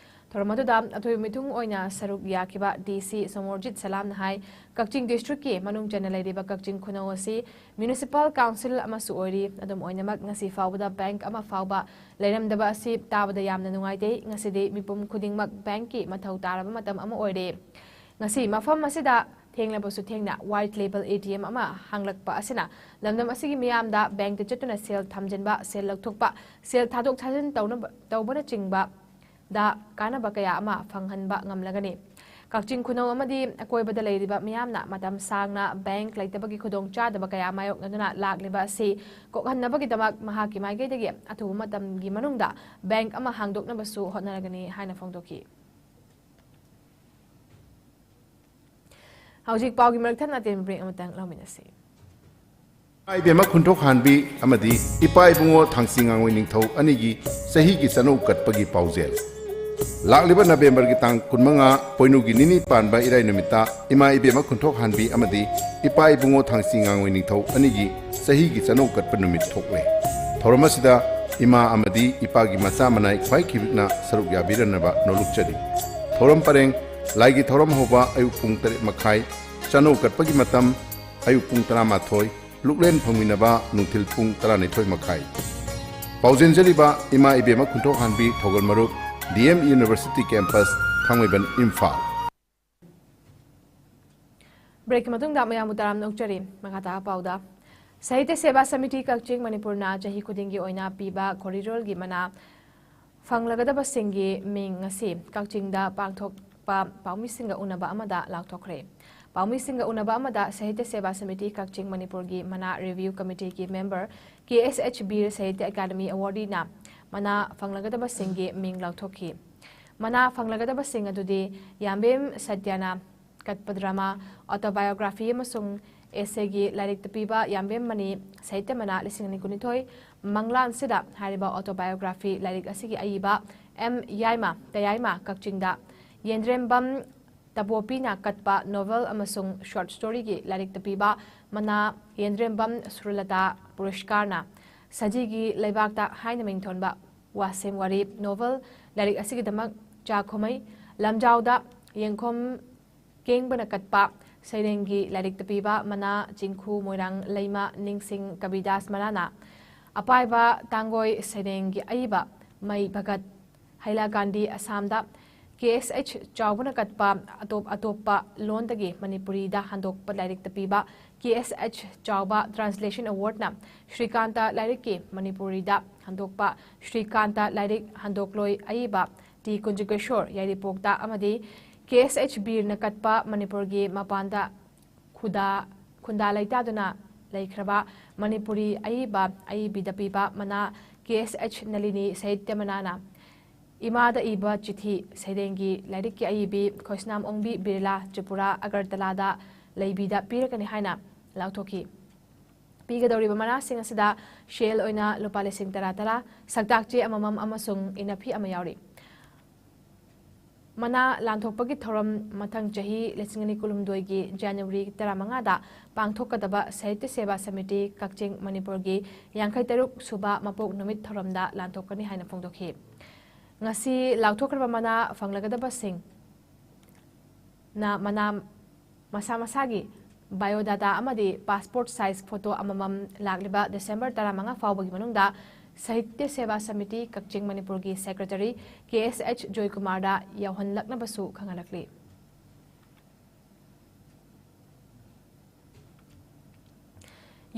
ꯊꯧꯔꯝ ꯑꯗꯨꯗ ꯑꯊꯣꯏꯕ ꯃꯤꯊꯨꯡ ꯑꯣꯏꯅ ꯁꯔꯨꯛ ꯌꯥꯈꯤꯕ D C ꯁꯣꯃꯣꯔꯖꯤꯠ ꯁꯂꯥꯝꯅ ꯍꯥꯏ, ꯀꯛꯆꯤꯡ district ꯀꯤ ꯃꯅꯨꯡ ꯆꯟꯅ ꯂꯩꯔꯤꯕ ꯀꯛꯆꯤꯡ ꯈꯨꯅꯧ ꯑꯁꯤ municipal council ꯑꯃꯁꯨ ꯑꯣꯏꯔꯤ꯫ ꯑꯗꯨꯝ ꯑꯣꯏꯅꯃꯛ, ꯉꯁꯤ ꯐꯥꯎꯕꯗ bank ꯑꯃ ꯐꯥꯎꯕ ꯂꯩꯔꯝꯗꯕ ꯑꯁꯤ ꯇꯥꯕꯗ ꯌꯥꯝꯅ ꯅꯨꯡꯉꯥꯏꯇꯦ꯫ ꯉꯁꯤꯗꯤ ꯃꯤꯄꯨꯝ ꯈꯨꯗꯤꯡꯃꯛ bank ꯀꯤ ꯃꯊꯧ ꯇꯥꯔꯕ ꯃꯇꯝ ꯑꯃ ꯑꯣꯏꯔꯦ꯫ ꯉꯁꯤ ꯃꯐꯝ ꯑꯁꯤꯗ ꯊꯦꯡꯂꯕꯁꯨ ꯊꯦꯡꯅ white label A T M ꯑꯃ ꯍꯥꯡꯂꯛꯄ ꯑꯁꯤꯅ ꯂꯝꯗꯝ ꯑꯁꯤꯒꯤ ꯃꯤꯌꯥꯝꯗ bank ꯇ ꯆꯠꯇꯨꯅ ꯁꯦꯜ ꯊꯝꯖꯤꯟꯕ, ꯁꯦꯜ ꯂꯧꯊꯣꯛꯄ, ꯁꯦꯜ ꯊꯥꯗꯣꯛ ꯊꯥꯖꯤꯟ ꯇꯧꯅꯕ, ꯇꯧꯕꯅꯆꯤꯡꯕꯗ ꯀꯥꯟꯅꯕ ꯀꯌꯥ ꯑꯃ ꯐꯪꯍꯟꯕ ꯉꯝꯂꯒꯅꯤ꯫ ꯀꯛꯆꯤꯡ ꯈꯨꯅꯧ ꯑꯃꯗꯤ ꯑꯀꯣꯏꯕꯗ ꯂꯩꯔꯤꯕ ꯃꯤꯌꯥꯝꯅ ꯃꯇꯝ ꯁꯥꯡꯅ bank ꯂꯩꯇꯕꯒꯤ ꯈꯨꯗꯣꯡꯆꯥꯗꯕ ꯀꯌꯥ ꯃꯥꯌꯣꯛꯅꯗꯨꯅ ꯂꯥꯛꯂꯤꯕ ꯑꯁꯤ ꯀꯣꯛꯍꯟꯅꯕꯒꯤꯗꯃꯛ ꯃꯍꯥꯛꯀꯤ ꯃꯥꯏꯀꯩꯗꯒꯤ ꯑꯊꯨꯕ ꯃꯇꯝꯒꯤ ꯃꯅꯨꯡꯗ bank ꯑꯃ ꯍꯥꯡꯗꯣꯛꯅꯕꯁꯨ ꯍꯣꯠꯅꯔꯒꯅꯤ ꯍꯥꯏꯅ ꯐꯣꯡꯗꯣꯛꯈꯤ꯫ ꯍꯧꯖꯤꯛ ꯄꯥꯎꯒꯤ ꯃꯔꯛ ꯊꯠꯅ ꯑꯇꯦꯟꯕ break ꯑꯃꯇꯪ ꯂꯧꯃꯤꯟꯅꯁꯤ꯫ ꯏꯃꯥ ꯏꯕꯦꯝꯃ ꯈꯨꯟꯊꯣꯛ ꯍꯥꯟꯕꯤ ꯑꯃꯗꯤ ꯏꯄꯥ ꯏꯕꯨꯡꯉꯣ ꯊꯥꯡꯆꯤꯡ ꯉꯥꯡꯉꯣꯏ ꯅꯤꯡꯊꯧ ꯑꯅꯤꯒꯤ ꯆꯍꯤꯒꯤ ꯆꯠꯅꯧ ꯀꯠꯄꯒꯤ ꯄꯥꯎꯖꯦꯜ꯫ ꯂꯥꯛꯂꯤꯕ November ꯒꯤ ꯇꯥꯡ ꯀꯨꯟꯃꯉꯥ, ꯄꯣꯏꯅꯨꯒꯤ ꯅꯤꯅꯤ ꯄꯥꯟꯕ ꯏꯔꯥꯏ ꯅꯨꯃꯤꯠꯇ ꯏꯃꯥ ꯏꯕꯦꯝꯃ ꯈꯨꯟꯊꯣꯛ ꯍꯥꯟꯕꯤ ꯑꯃꯗꯤ ꯏꯄꯥ ꯏꯕꯨꯡꯉꯣ ꯊꯥꯡꯆꯤꯡ ꯉꯥꯡꯉꯣꯏ ꯅꯤꯡꯊꯧ ꯑꯅꯤꯒꯤ ꯆꯍꯤꯒꯤ ꯆꯠꯅꯧ ꯀꯠꯄ ꯅꯨꯃꯤꯠ ꯊꯣꯛꯂꯦ꯫ ꯊꯧꯔꯝ ꯑꯁꯤꯗ ꯏꯃꯥ ꯑꯃꯗꯤ ꯏꯄꯥꯒꯤ ꯃꯆꯥ ꯃꯅꯥꯏ ꯈ꯭ꯋꯥꯏ ꯈꯤꯕꯤꯛꯅ ꯁꯔꯨꯛ ꯌꯥꯕꯤꯔꯅꯕ ꯅꯣꯂꯨꯛꯆꯔꯤ꯫ ꯊꯧꯔꯝ ꯄꯔꯦꯡ: ꯂꯥꯏꯒꯤ ꯊꯧꯔꯝ ꯍꯧꯕ ꯑꯌꯨꯛ ꯄꯨꯡ ꯇꯔꯦꯠ ꯃꯈꯥꯏ, ꯆꯥꯅꯧ ꯀꯠꯄꯒꯤ ꯃꯇꯝ ꯑꯌꯨꯛ ꯄꯨꯡ ꯇꯔꯥꯃꯥꯊꯣꯏ, ꯂꯨꯛꯂꯦꯟ ꯐꯪꯃꯤꯟꯅꯕ ꯅꯨꯡꯊꯤꯜ ꯄꯨꯡ ꯇꯔꯥꯅꯤꯊꯣꯏ ꯃꯈꯥꯏ꯫ ꯄꯥꯎꯖꯦꯟꯖꯔꯤꯕ ꯏꯃꯥ ꯏꯕꯦꯝꯃ ꯈꯨꯟꯊꯣꯛꯍꯥꯟꯕꯤ ꯊꯧꯒꯜ ꯃꯔꯨꯞ, ꯗꯤ ꯑꯦꯝ ꯌꯨꯅꯤꯚꯔꯁꯤꯇꯤ ꯀꯦꯝꯄꯁ, ꯊꯥꯡꯃꯩꯕꯟ, ꯏꯝꯐꯥꯜ꯫ ꯕ꯭ꯔꯦꯛꯀꯤ ꯃꯇꯨꯡꯗ ꯃꯌꯥꯝꯕꯨ ꯇꯔꯥꯝꯅ ꯑꯣꯛꯆꯔꯤ꯫ ꯃꯈꯥ ꯇꯥꯕ ꯄꯥꯎꯗ, ꯁꯥꯍꯤꯇ꯭ꯌ ꯁꯦꯕꯥ ꯁꯃꯤꯇꯤ ꯀꯛꯆꯤꯡ ꯃꯅꯤꯄꯨꯔꯅ ꯆꯍꯤ ꯈꯨꯗꯤꯡꯒꯤ ꯑꯣꯏꯅ ꯄꯤꯕ ꯈꯣꯔꯤꯔꯣꯜꯒꯤ ꯃꯅꯥ ꯐꯪꯂꯒꯗꯕꯁꯤꯡꯒꯤ ꯃꯤꯡ ꯉꯁꯤ ꯀꯛꯆꯤꯡꯗ ꯄꯥꯡꯊꯣꯛꯄ ꯄꯥꯎꯃꯤꯁꯤꯡꯒ ꯎꯅꯕ ꯑꯃꯗ ꯂꯥꯎꯊꯣꯛꯈ꯭ꯔꯦ꯫ ꯄꯥꯎꯃꯤꯁꯤꯡꯒ ꯎꯅꯕ ꯑꯃꯗ ꯁꯥꯍꯤꯇ꯭ꯌ ꯁꯦꯕꯥ ꯁꯃꯤꯇꯤ ꯀꯛꯆꯤꯡ ꯃꯅꯤꯄꯨꯔꯒꯤ ꯃꯅꯥ ꯔꯤꯚ꯭ꯌꯨ ꯀꯃꯤꯇꯤꯒꯤ ꯃꯦꯝꯕꯔ ꯀꯦ ꯑꯦꯁ ꯑꯩꯆ ꯕꯤꯔ ꯁꯥꯍꯤꯇ꯭ꯌ ꯑꯦꯀꯥꯗꯃꯤ ꯑꯦꯋꯥꯔꯗꯤꯅ ꯃꯅꯥ ꯐꯪꯂꯒꯗꯕꯁꯤꯡꯒꯤ ꯃꯤꯡ ꯂꯥꯎꯊꯣꯛꯈꯤ꯫ ꯃꯅꯥ ꯐꯪꯂꯒꯗꯕꯁꯤꯡ ꯑꯗꯨꯗꯤ ꯌꯥꯝꯕꯦꯝ ꯁꯇ꯭ꯌꯅ ꯀꯠꯄ ꯗ꯭ꯔꯃꯥ, ꯑꯣꯇꯣꯕꯥꯏꯑꯣꯒ꯭ꯔꯥꯐꯤ ꯑꯃꯁꯨꯡ ꯑꯦꯁꯦꯒꯤ ꯂꯥꯏꯔꯤꯛꯇ ꯄꯤꯕ ꯌꯥꯝꯕꯦꯝ ꯃꯅꯤ ꯁꯥꯍꯤꯇ꯭ꯌ ꯃꯅꯥ ꯂꯤꯁꯤꯡ ꯑꯅꯤ ꯀꯨꯟꯅꯤꯊꯣꯏ, ꯃꯪꯂꯥꯟꯁꯤꯗ ꯍꯥꯏꯔꯤꯕ ꯑꯣꯇꯣꯕꯥꯏꯑꯣꯒ꯭ꯔꯥꯐꯤ ꯂꯥꯏꯔꯤꯛ ꯑꯁꯤꯒꯤ ꯑꯏꯕ ꯑꯦꯝ ꯌꯥꯏꯃ, ꯇꯌꯥꯏꯃ, ꯀꯛꯆꯤꯡꯗ ꯌꯦꯟꯗ꯭ꯔꯦꯝꯕꯝ ꯇꯕꯣꯄꯤꯅ ꯀꯠꯄ ꯅꯣꯚꯦꯜ ꯑꯃꯁꯨꯡ ꯁꯣꯔꯠ ꯁ꯭ꯇꯣꯔꯤꯒꯤ ꯂꯥꯏꯔꯤꯛꯇ ꯄꯤꯕ ꯃꯅꯥ ꯌꯦꯟꯗ꯭ꯔꯦꯝꯕꯝ ꯁꯨꯔꯂꯇꯥ ꯄꯨꯔꯁꯀꯥꯔꯅ ꯁꯖꯤꯒꯤ ꯂꯩꯕꯥꯛꯇ ꯍꯥꯏꯅ ꯃꯤꯡꯊꯣꯟꯕ ꯋꯥꯁꯦꯝ ꯋꯥꯔꯤ ꯅꯣꯚꯦꯜ ꯂꯥꯏꯔꯤꯛ ꯑꯁꯤꯒꯤꯗꯃꯛ ꯆꯥꯛꯈꯨꯃꯩ ꯂꯝꯖꯥꯎꯗ ꯌꯦꯡꯈꯣꯝ ꯀꯦꯡꯕꯅ ꯀꯠꯄ ꯁꯩꯔꯦꯡꯒꯤ ꯂꯥꯏꯔꯤꯛꯇ ꯄꯤꯕ ꯃꯅꯥ ꯆꯤꯡꯈꯨ ꯃꯣꯏꯔꯥꯡ ꯂꯩꯃ ꯅꯤꯡꯁꯤꯡ ꯀꯕꯤꯗꯥꯁ ꯃꯅꯥꯅ ꯑꯄꯥꯏꯕ ꯇꯥꯡꯒꯣꯏ ꯁꯩꯔꯦꯡꯒꯤ ꯑꯏꯕ ꯃꯩ ꯚꯒꯠ ꯍꯩꯂꯥꯀꯥꯟꯗꯤ ꯑꯁꯥꯝꯗ ꯀꯦ ꯑꯦꯁ ꯑꯩꯆ ꯆꯥꯎꯕꯅ ꯀꯠꯄ ꯑꯇꯣꯞ ꯑꯇꯣꯞꯄ ꯂꯣꯟꯗꯒꯤ ꯃꯅꯤꯄꯨꯔꯤꯗ ꯍꯟꯗꯣꯛꯄ ꯂꯥꯏꯔꯤꯛꯇ ꯄꯤꯕ ꯀꯦ ꯑꯦꯁ ꯑꯩꯆ ꯆꯥꯎꯕ ꯇ꯭ꯔꯥꯟꯁꯂꯦꯁꯟ ꯑꯦꯋꯥꯔꯗꯅ ꯁ꯭ꯔꯤꯀꯥꯟꯇ ꯂꯥꯏꯔꯤꯛꯀꯤ ꯃꯅꯤꯄꯨꯔꯤꯗ ꯍꯟꯗꯣꯛꯄ ꯁ꯭ꯔꯤꯀꯥꯟꯇ ꯂꯥꯏꯔꯤꯛ ꯍꯟꯗꯣꯛꯂꯣꯏ ꯑꯏꯕ ꯇꯤ ꯀꯨꯟꯖꯀꯦꯁꯣꯔ ꯌꯥꯏꯔꯤꯄꯣꯛꯇ ꯑꯃꯗꯤ ꯀꯦ ꯑꯦꯁ ꯑꯩꯆ ꯕꯤꯔꯅ ꯀꯠꯄ ꯃꯅꯤꯄꯨꯔꯒꯤ ꯃꯄꯥꯟꯗ ꯈꯨꯗꯥ ꯈꯨꯟꯗꯥ ꯂꯩꯇꯥꯗꯨꯅ ꯂꯩꯈ꯭ꯔꯕ ꯃꯅꯤꯄꯨꯔꯤ ꯑꯏꯕ ꯑꯏꯕꯤꯗ ꯄꯤꯕ ꯃꯅꯥ ꯀꯦ ꯑꯦꯁ ꯑꯩꯆ ꯅꯂꯤꯅꯤ ꯁꯥꯍꯤꯇ꯭ꯌ ꯃꯅꯥꯅ ꯏꯃꯥꯗ ꯏꯕ ꯆꯤꯊꯤ ꯁꯩꯔꯦꯡꯒꯤ ꯂꯥꯏꯔꯤꯛꯀꯤ ꯑꯏꯕꯤ ꯈꯣꯏꯁꯅꯥꯝ ꯑꯣꯡꯕꯤ ꯕꯤꯔꯂꯥ ꯇ꯭ꯔꯤꯄꯨꯔꯥ ꯑꯒꯔꯇꯂꯥꯗ ꯂꯩꯕꯤꯗ ꯄꯤꯔꯒꯅꯤ ꯍꯥꯏꯅ ꯂꯥꯎꯊꯣꯛꯈꯤ꯫ ꯄꯤꯒꯗꯧꯔꯤꯕ ꯃꯅꯥꯁꯤꯡ ꯑꯁꯤꯗ ꯁꯦꯜ ꯑꯣꯏꯅ ꯂꯨꯄꯥ ꯂꯤꯁꯤꯡ ꯇꯔꯥ ꯇꯔꯥ, ꯁꯛꯇꯥꯛ ꯆꯦ ꯑꯃꯃꯝ ꯑꯃꯁꯨꯡ ꯏꯅꯐꯤ ꯑꯃ ꯌꯥꯎꯔꯤ꯫ ꯃꯅꯥ ꯂꯥꯟꯊꯣꯛꯄꯒꯤ ꯊꯧꯔꯝ ꯃꯊꯪ ꯆꯍꯤ ꯂꯤꯁꯤꯡ ꯑꯅꯤ ꯀꯨꯟꯍꯨꯝꯗꯣꯏꯒꯤ ꯖꯅꯋꯥꯔꯤ ꯇꯔꯥꯃꯉꯥꯗ ꯄꯥꯡꯊꯣꯛꯀꯗꯕ ꯁꯥꯍꯤꯇ꯭ꯌ ꯁꯦꯕꯥ ꯁꯃꯤꯇꯤ ꯀꯛꯆꯤꯡ ꯃꯅꯤꯄꯨꯔꯒꯤ ꯌꯥꯡꯈꯩ ꯇꯔꯨꯛ ꯁꯨꯕ ꯃꯄꯣꯛ ꯅꯨꯃꯤꯠ ꯊꯧꯔꯝꯗ ꯂꯥꯟꯊꯣꯛꯀꯅꯤ ꯍꯥꯏꯅ ꯐꯣꯡꯗꯣꯛꯈꯤ꯫ ꯉꯁꯤ ꯂꯥꯎꯊꯣꯛꯈ꯭ꯔꯕ ꯃꯅꯥ ꯐꯪꯂꯒꯗꯕꯁꯤꯡꯅ ꯃꯅꯥ ꯃꯁꯥ ꯃꯁꯥꯒꯤ biodata ꯑꯃꯗꯤ passport size photo ꯑꯃꯃꯝ ꯂꯥꯛꯂꯤꯕ ꯗꯤꯁꯦꯝꯕꯔ ꯇꯔꯥꯃꯉꯥ ꯐꯥꯎꯕꯒꯤ ꯃꯅꯨꯡꯗ ꯁꯥꯍꯤꯇ꯭ꯌ ꯁꯦꯕꯥ ꯁꯃꯤꯇꯤ ꯀꯛꯆꯤꯡ ꯃꯅꯤꯄꯨꯔꯒꯤ ꯁꯦꯀ꯭ꯔꯦꯇꯔꯤ ꯀꯦ ꯑꯦꯁ ꯑꯩꯆ ꯖꯣꯏꯀꯨꯃꯥꯔꯗ ꯌꯧꯍꯜꯂꯛꯅꯕꯁꯨ ꯈꯪꯍꯜꯂꯛꯂꯤ꯫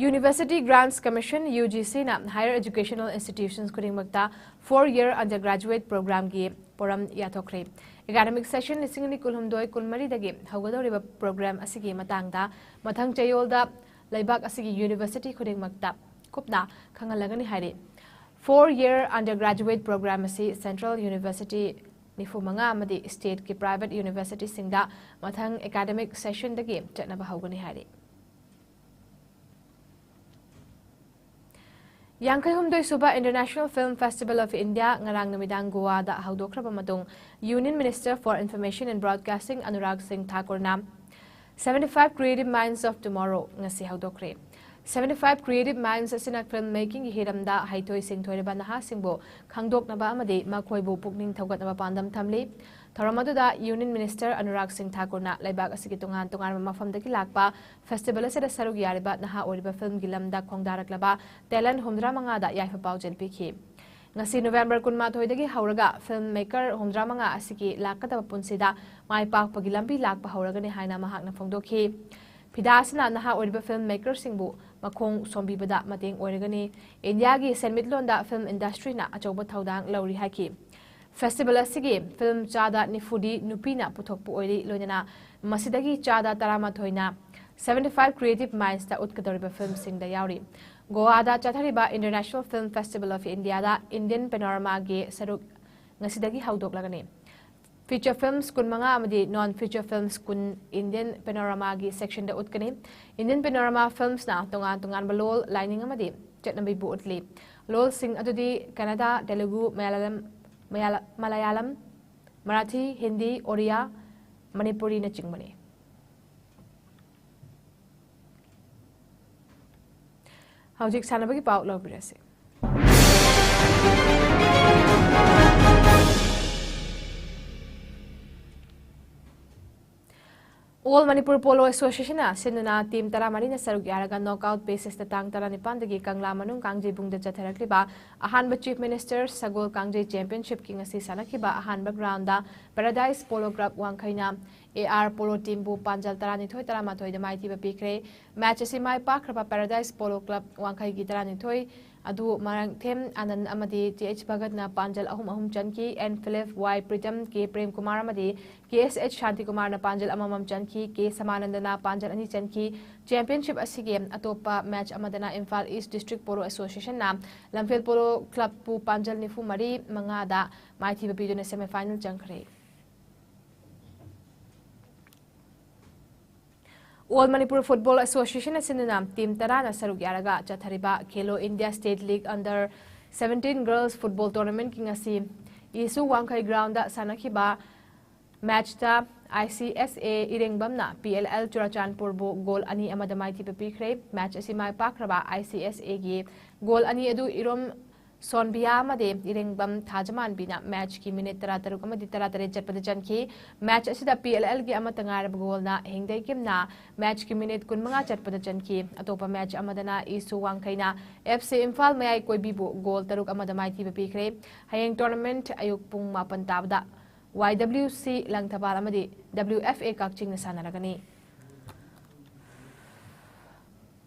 University Grants Commission, U G ꯁꯤꯅ higher educational institutions ꯈꯨꯗꯤꯡꯃꯛꯇ four year undergraduate programꯒꯤ ꯄꯣꯔꯝ ꯌꯥꯊꯣꯛꯈ꯭ꯔꯦ꯫ Academic session ꯂꯤꯁꯤꯡ ꯑꯅꯤ ꯀꯨꯟꯍꯨꯝꯗꯣꯏ ꯀꯨꯟꯃꯔꯤꯗꯒꯤ ꯍꯧꯒꯗꯧꯔꯤꯕ program ꯑꯁꯤꯒꯤ ꯃꯇꯥꯡꯗ ꯃꯊꯪ ꯆꯌꯣꯜꯗ ꯂꯩꯕꯥꯛ ꯑꯁꯤꯒꯤ university ꯈꯨꯗꯤꯡꯃꯛꯇ ꯀꯨꯞꯅ ꯈꯪꯍꯜꯂꯒꯅꯤ ꯍꯥꯏꯔꯤ꯫ Four year undergraduate program ꯑꯁꯤ central university ꯅꯤꯐꯨ ꯃꯉꯥ ꯑꯃꯗꯤ stateꯀꯤ private universityꯁꯤꯡꯗ ꯃꯊꯪ academic sessionꯗꯒꯤ ꯆꯠꯅꯕ ꯍꯧꯒꯅꯤ ꯍꯥꯏꯔꯤ꯫ ꯌꯥꯡꯈꯩ ꯍꯨꯝꯗꯣꯏ ꯁꯨꯕ International Film Festival of India ꯉꯔꯥꯡ ꯅꯨꯃꯤꯗꯥꯡ ꯒꯣꯋꯥꯗ ꯍꯧꯗꯣꯛꯈ꯭ꯔꯕ ꯃꯇꯨꯡ, Union Minister for Information and Broadcasting Anurag ꯁꯤꯡ ꯊꯥꯀꯨꯔꯅ Seventy-five Creative Minds of Tomorrow ꯉꯁꯤ ꯍꯧꯗꯣꯛꯈ꯭ꯔꯦ꯫ Seventy-five Creative Minds ꯑꯁꯤꯅ film makingꯒꯤ ꯍꯤꯔꯝꯗ ꯍꯩꯊꯣꯏ ꯁꯤꯡꯊꯣꯏꯔꯕ ꯅꯍꯥꯁꯤꯡꯕꯨ ꯈꯪꯗꯣꯛꯅꯕ ꯑꯃꯗꯤ ꯃꯈꯣꯏꯕꯨ ꯄꯨꯛꯅꯤꯡ ꯊꯧꯒꯠꯅꯕ ꯄꯥꯟꯗꯝ ꯊꯝꯂꯤ꯫ ꯊꯧꯔꯝ ꯑꯗꯨꯗ Union Minister ꯑꯅꯨꯔꯥꯒ ꯁꯤꯡ ꯊꯥꯀꯨꯔꯅ ꯂꯩꯕꯥꯛ ꯑꯁꯤꯒꯤ ꯇꯣꯉꯥꯟ ꯇꯣꯉꯥꯟꯕ ꯃꯐꯝꯗꯒꯤ ꯂꯥꯛꯄ festival ꯑꯁꯤꯗ ꯁꯔꯨꯛ ꯌꯥꯔꯤꯕ ꯅꯍꯥ ꯑꯣꯏꯔꯤꯕ filmꯒꯤ ꯂꯝꯗ ꯈꯣꯡꯗꯥꯔꯛꯂꯕ talent ꯍꯨꯝꯗ꯭ꯔꯥ ꯃꯉꯥꯗ ꯌꯥꯏꯐ ꯄꯥꯎꯖꯦꯜ ꯄꯤꯈꯤ꯫ ꯉꯁꯤ ꯅꯣꯕꯦꯝꯕꯔ ꯀꯨꯟꯃꯥꯊꯣꯏꯗꯒꯤ ꯍꯧꯔꯒ film maker ꯍꯨꯝꯗ꯭ꯔꯥ ꯃꯉꯥ ꯑꯁꯤꯒꯤ ꯂꯥꯛꯀꯗꯕ ꯄꯨꯟꯁꯤꯗ ꯃꯥꯏ ꯄꯥꯛꯄꯒꯤ ꯂꯝꯕꯤ ꯂꯥꯛꯄ ꯍꯧꯔꯒꯅꯤ ꯍꯥꯏꯅ ꯃꯍꯥꯛꯅ ꯐꯣꯡꯗꯣꯛꯈꯤ꯫ ꯐꯤꯗꯥ ꯑꯁꯤꯅ ꯅꯍꯥ ꯑꯣꯏꯔꯤꯕ film makerꯁꯤꯡꯕꯨ ꯃꯈꯣꯡ ꯁꯣꯝꯕꯤꯕꯗ ꯃꯇꯦꯡ ꯑꯣꯏꯔꯒꯅꯤ꯫ ꯏꯟꯗꯤꯌꯥꯒꯤ ꯁꯦꯟꯃꯤꯠꯂꯣꯟꯗ film industryꯅ ꯑꯆꯧꯕ ꯊꯧꯗꯥꯡ ꯂꯧꯔꯤ ꯍꯥꯏꯈꯤ꯫ Festival ꯑꯁꯤꯒꯤ film ꯆꯥꯗ ꯅꯤꯐꯨꯗꯤ ꯅꯨꯄꯤꯅ ꯄꯨꯊꯣꯛꯄ ꯑꯣꯏꯔꯤ, ꯂꯣꯏꯅꯅ ꯃꯁꯤꯗꯒꯤ ꯆꯥꯗ ꯇꯔꯥꯃꯥꯊꯣꯏꯅ Seventy-five Creative Mindsꯇ ꯎꯠꯀꯗꯧꯔꯤꯕ filmꯁꯤꯡꯗ ꯌꯥꯎꯔꯤ꯫ ꯒꯣꯋꯥꯗ ꯆꯠꯊꯔꯤꯕ International Film Festival of Indiaꯗ Indian Panoramaꯒꯤ ꯁꯔꯨꯛ ꯉꯁꯤꯗꯒꯤ ꯍꯧꯗꯣꯛꯂꯒꯅꯤ꯫ Feature films ꯀꯨꯟꯃꯉꯥ ꯑꯃꯗꯤ non feature films ꯀꯨꯟ Indian Panoramaꯒꯤ sectionꯗ ꯎꯠꯀꯅꯤ꯫ Indian Panorama filmsꯅ ꯇꯣꯉꯥꯟ ꯇꯣꯉꯥꯟꯕ ꯂꯣꯜ, ꯂꯥꯏꯅꯤꯡ ꯑꯃꯗꯤ ꯆꯠꯅꯕꯤꯕꯨ ꯎꯠꯂꯤ꯫ ꯂꯣꯜꯁꯤꯡ ꯑꯗꯨꯗꯤ ꯀꯟꯅꯗ, ꯇꯦꯂꯨꯒꯨ, ꯃꯂꯌꯥꯂꯝ, ꯃꯌꯥꯂ-, ꯃꯂꯌꯥꯂꯝ, ꯃꯔꯥꯊꯤ, ꯍꯤꯟꯗꯤ, ꯑꯣꯔꯤꯌꯥ, ꯃꯅꯤꯄꯨꯔꯤꯅꯆꯤꯡꯕꯅꯤ꯫ ꯍꯧꯖꯤꯛ ꯁꯥꯟꯅꯕꯒꯤ ꯄꯥꯎ ꯂꯧꯕꯤꯔꯁꯤ꯫ All Manipur Polo Association ꯅ ꯁꯤꯟꯗꯨꯅ team ꯇꯔꯥꯃꯔꯤꯅ ꯁꯔꯨꯛ ꯌꯥꯔꯒ knockout basis ꯇ ꯇꯥꯡ ꯇꯔꯥꯅꯤꯄꯥꯟꯗꯒꯤ ꯀꯪꯂꯥ ꯃꯅꯨꯡ ꯀꯥꯡꯖꯩꯕꯨꯡꯗ ꯆꯠꯊꯔꯛꯂꯤꯕ ꯑꯍꯥꯟꯕ Chief Minister ꯁꯒꯣꯜ ꯀꯥꯡꯖꯩ Championship ꯀꯤ ꯉꯁꯤ ꯁꯥꯟꯅꯈꯤꯕ ꯑꯍꯥꯟꯕ round the Paradise Polo Club ꯋꯥꯡꯈꯩꯅ A R Polo team ꯕꯨ ꯄꯥꯟꯖꯜ ꯇꯔꯥꯅꯤꯊꯣꯏ ꯇꯔꯥꯃꯥꯊꯣꯏꯗ ꯃꯥꯏꯊꯤꯕ ꯄꯤꯈ꯭ꯔꯦ꯫ Match ꯑꯁꯤ ꯃꯥꯏ ꯄꯥꯛꯈ꯭ꯔꯕ Paradise Polo Club ꯋꯥꯡꯈꯩꯒꯤ ꯇꯔꯥꯅꯤꯊꯣꯏ ꯑꯗꯨ ꯃꯔꯥꯡꯊꯦꯝ ꯑꯥꯅꯟ ꯑꯃꯗꯤ T H ꯚꯒꯠꯅ ꯄꯥꯟꯖꯜ ꯑꯍꯨꯝ ꯑꯍꯨꯝ ꯆꯟꯈꯤ꯫ N Philip, Y Pritam, K Premkumar ꯑꯃꯗꯤ K S H Shantikumar ꯅ ꯄꯥꯟꯖꯜ ꯑꯃꯃꯝ ꯆꯟꯈꯤ꯫ K ꯁꯃꯥꯅꯟꯗꯅ ꯄꯥꯟꯖꯜ ꯑꯅꯤ ꯆꯟꯈꯤ꯫ Championship ꯑꯁꯤꯒꯤ ꯑꯇꯣꯞꯄ match ꯑꯃꯗꯅ Imphal East District Polo Association ꯅ ꯂꯝꯐꯦꯜ Polo Club ꯄꯨ ꯄꯥꯟꯖꯜ ꯅꯤꯐꯨ ꯃꯔꯤ ꯃꯉꯥꯗ ꯃꯥꯏꯊꯤꯕ ꯄꯤꯗꯨꯅ semi final ꯆꯪꯈ꯭ꯔꯦ꯫ All Manipur Football Association ꯅ ꯁꯤꯟꯗꯨꯅ team ꯇꯔꯥꯅ ꯁꯔꯨꯛ ꯌꯥꯔꯒ ꯆꯠꯊꯔꯤꯕ Khelo India State League Under seventeen Girls Football Tournament ꯀꯤ ꯉꯁꯤ ꯏꯁꯨ ꯋꯥꯡꯈꯩ ground ꯗ ꯁꯥꯟꯅꯈꯤꯕ match ꯇ I C S A ꯏꯔꯦꯡꯕꯝꯅ P L L ꯆꯨꯔꯥꯆꯥꯟꯄꯨꯔꯕꯨ goal ꯑꯅꯤ ꯑꯃꯗ ꯃꯥꯏꯊꯤꯕ ꯄꯤꯈ꯭ꯔꯦ꯫ Match ꯑꯁꯤ ꯃꯥꯏ ꯄꯥꯛꯈ꯭ꯔꯕ I C S A ꯒꯤ goal ꯑꯅꯤ ꯑꯗꯨ ꯏꯔꯣꯝ ꯁꯣꯟꯕꯤꯌꯥ ꯑꯃꯗꯤ ꯏꯔꯦꯡꯕꯝ ꯊꯥꯖꯃꯥꯟꯕꯤꯅ match ꯀꯤ minute ꯇꯔꯥꯇꯔꯨꯛ ꯑꯃꯗꯤ ꯇꯔꯥꯇꯔꯦꯠ ꯆꯠꯄꯗ ꯆꯟꯈꯤ꯫ Match ꯑꯁꯤꯗ P L L ꯒꯤ ꯑꯃꯠꯇ ꯉꯥꯏꯔꯕ goal ꯅ ꯍꯦꯡꯗꯩꯀꯤꯝꯅ match ꯀꯤ minute ꯀꯨꯟꯃꯉꯥ ꯆꯠꯄꯗ ꯆꯟꯈꯤ꯫ ꯑꯇꯣꯞꯄ match ꯑꯃꯗꯅ ꯏꯁꯨ ꯋꯥꯡꯈꯩꯅ F C ꯏꯝꯐꯥꯜ ꯃꯌꯥꯏ ꯀꯣꯏꯕꯤꯕꯨ goal ꯇꯔꯨꯛ ꯑꯃꯗ ꯃꯥꯏꯊꯤꯕ ꯄꯤꯈ꯭ꯔꯦ꯫ ꯍꯌꯦꯡ tournament ꯑꯌꯨꯛ ꯄꯨꯡ ꯃꯥꯄꯟ ꯇꯥꯕꯗ Y W C ꯂꯪꯊꯕꯥꯜ ꯑꯃꯗꯤ W F A ꯀꯛꯆꯤꯡꯅ ꯁꯥꯟꯅꯔꯒꯅꯤ꯫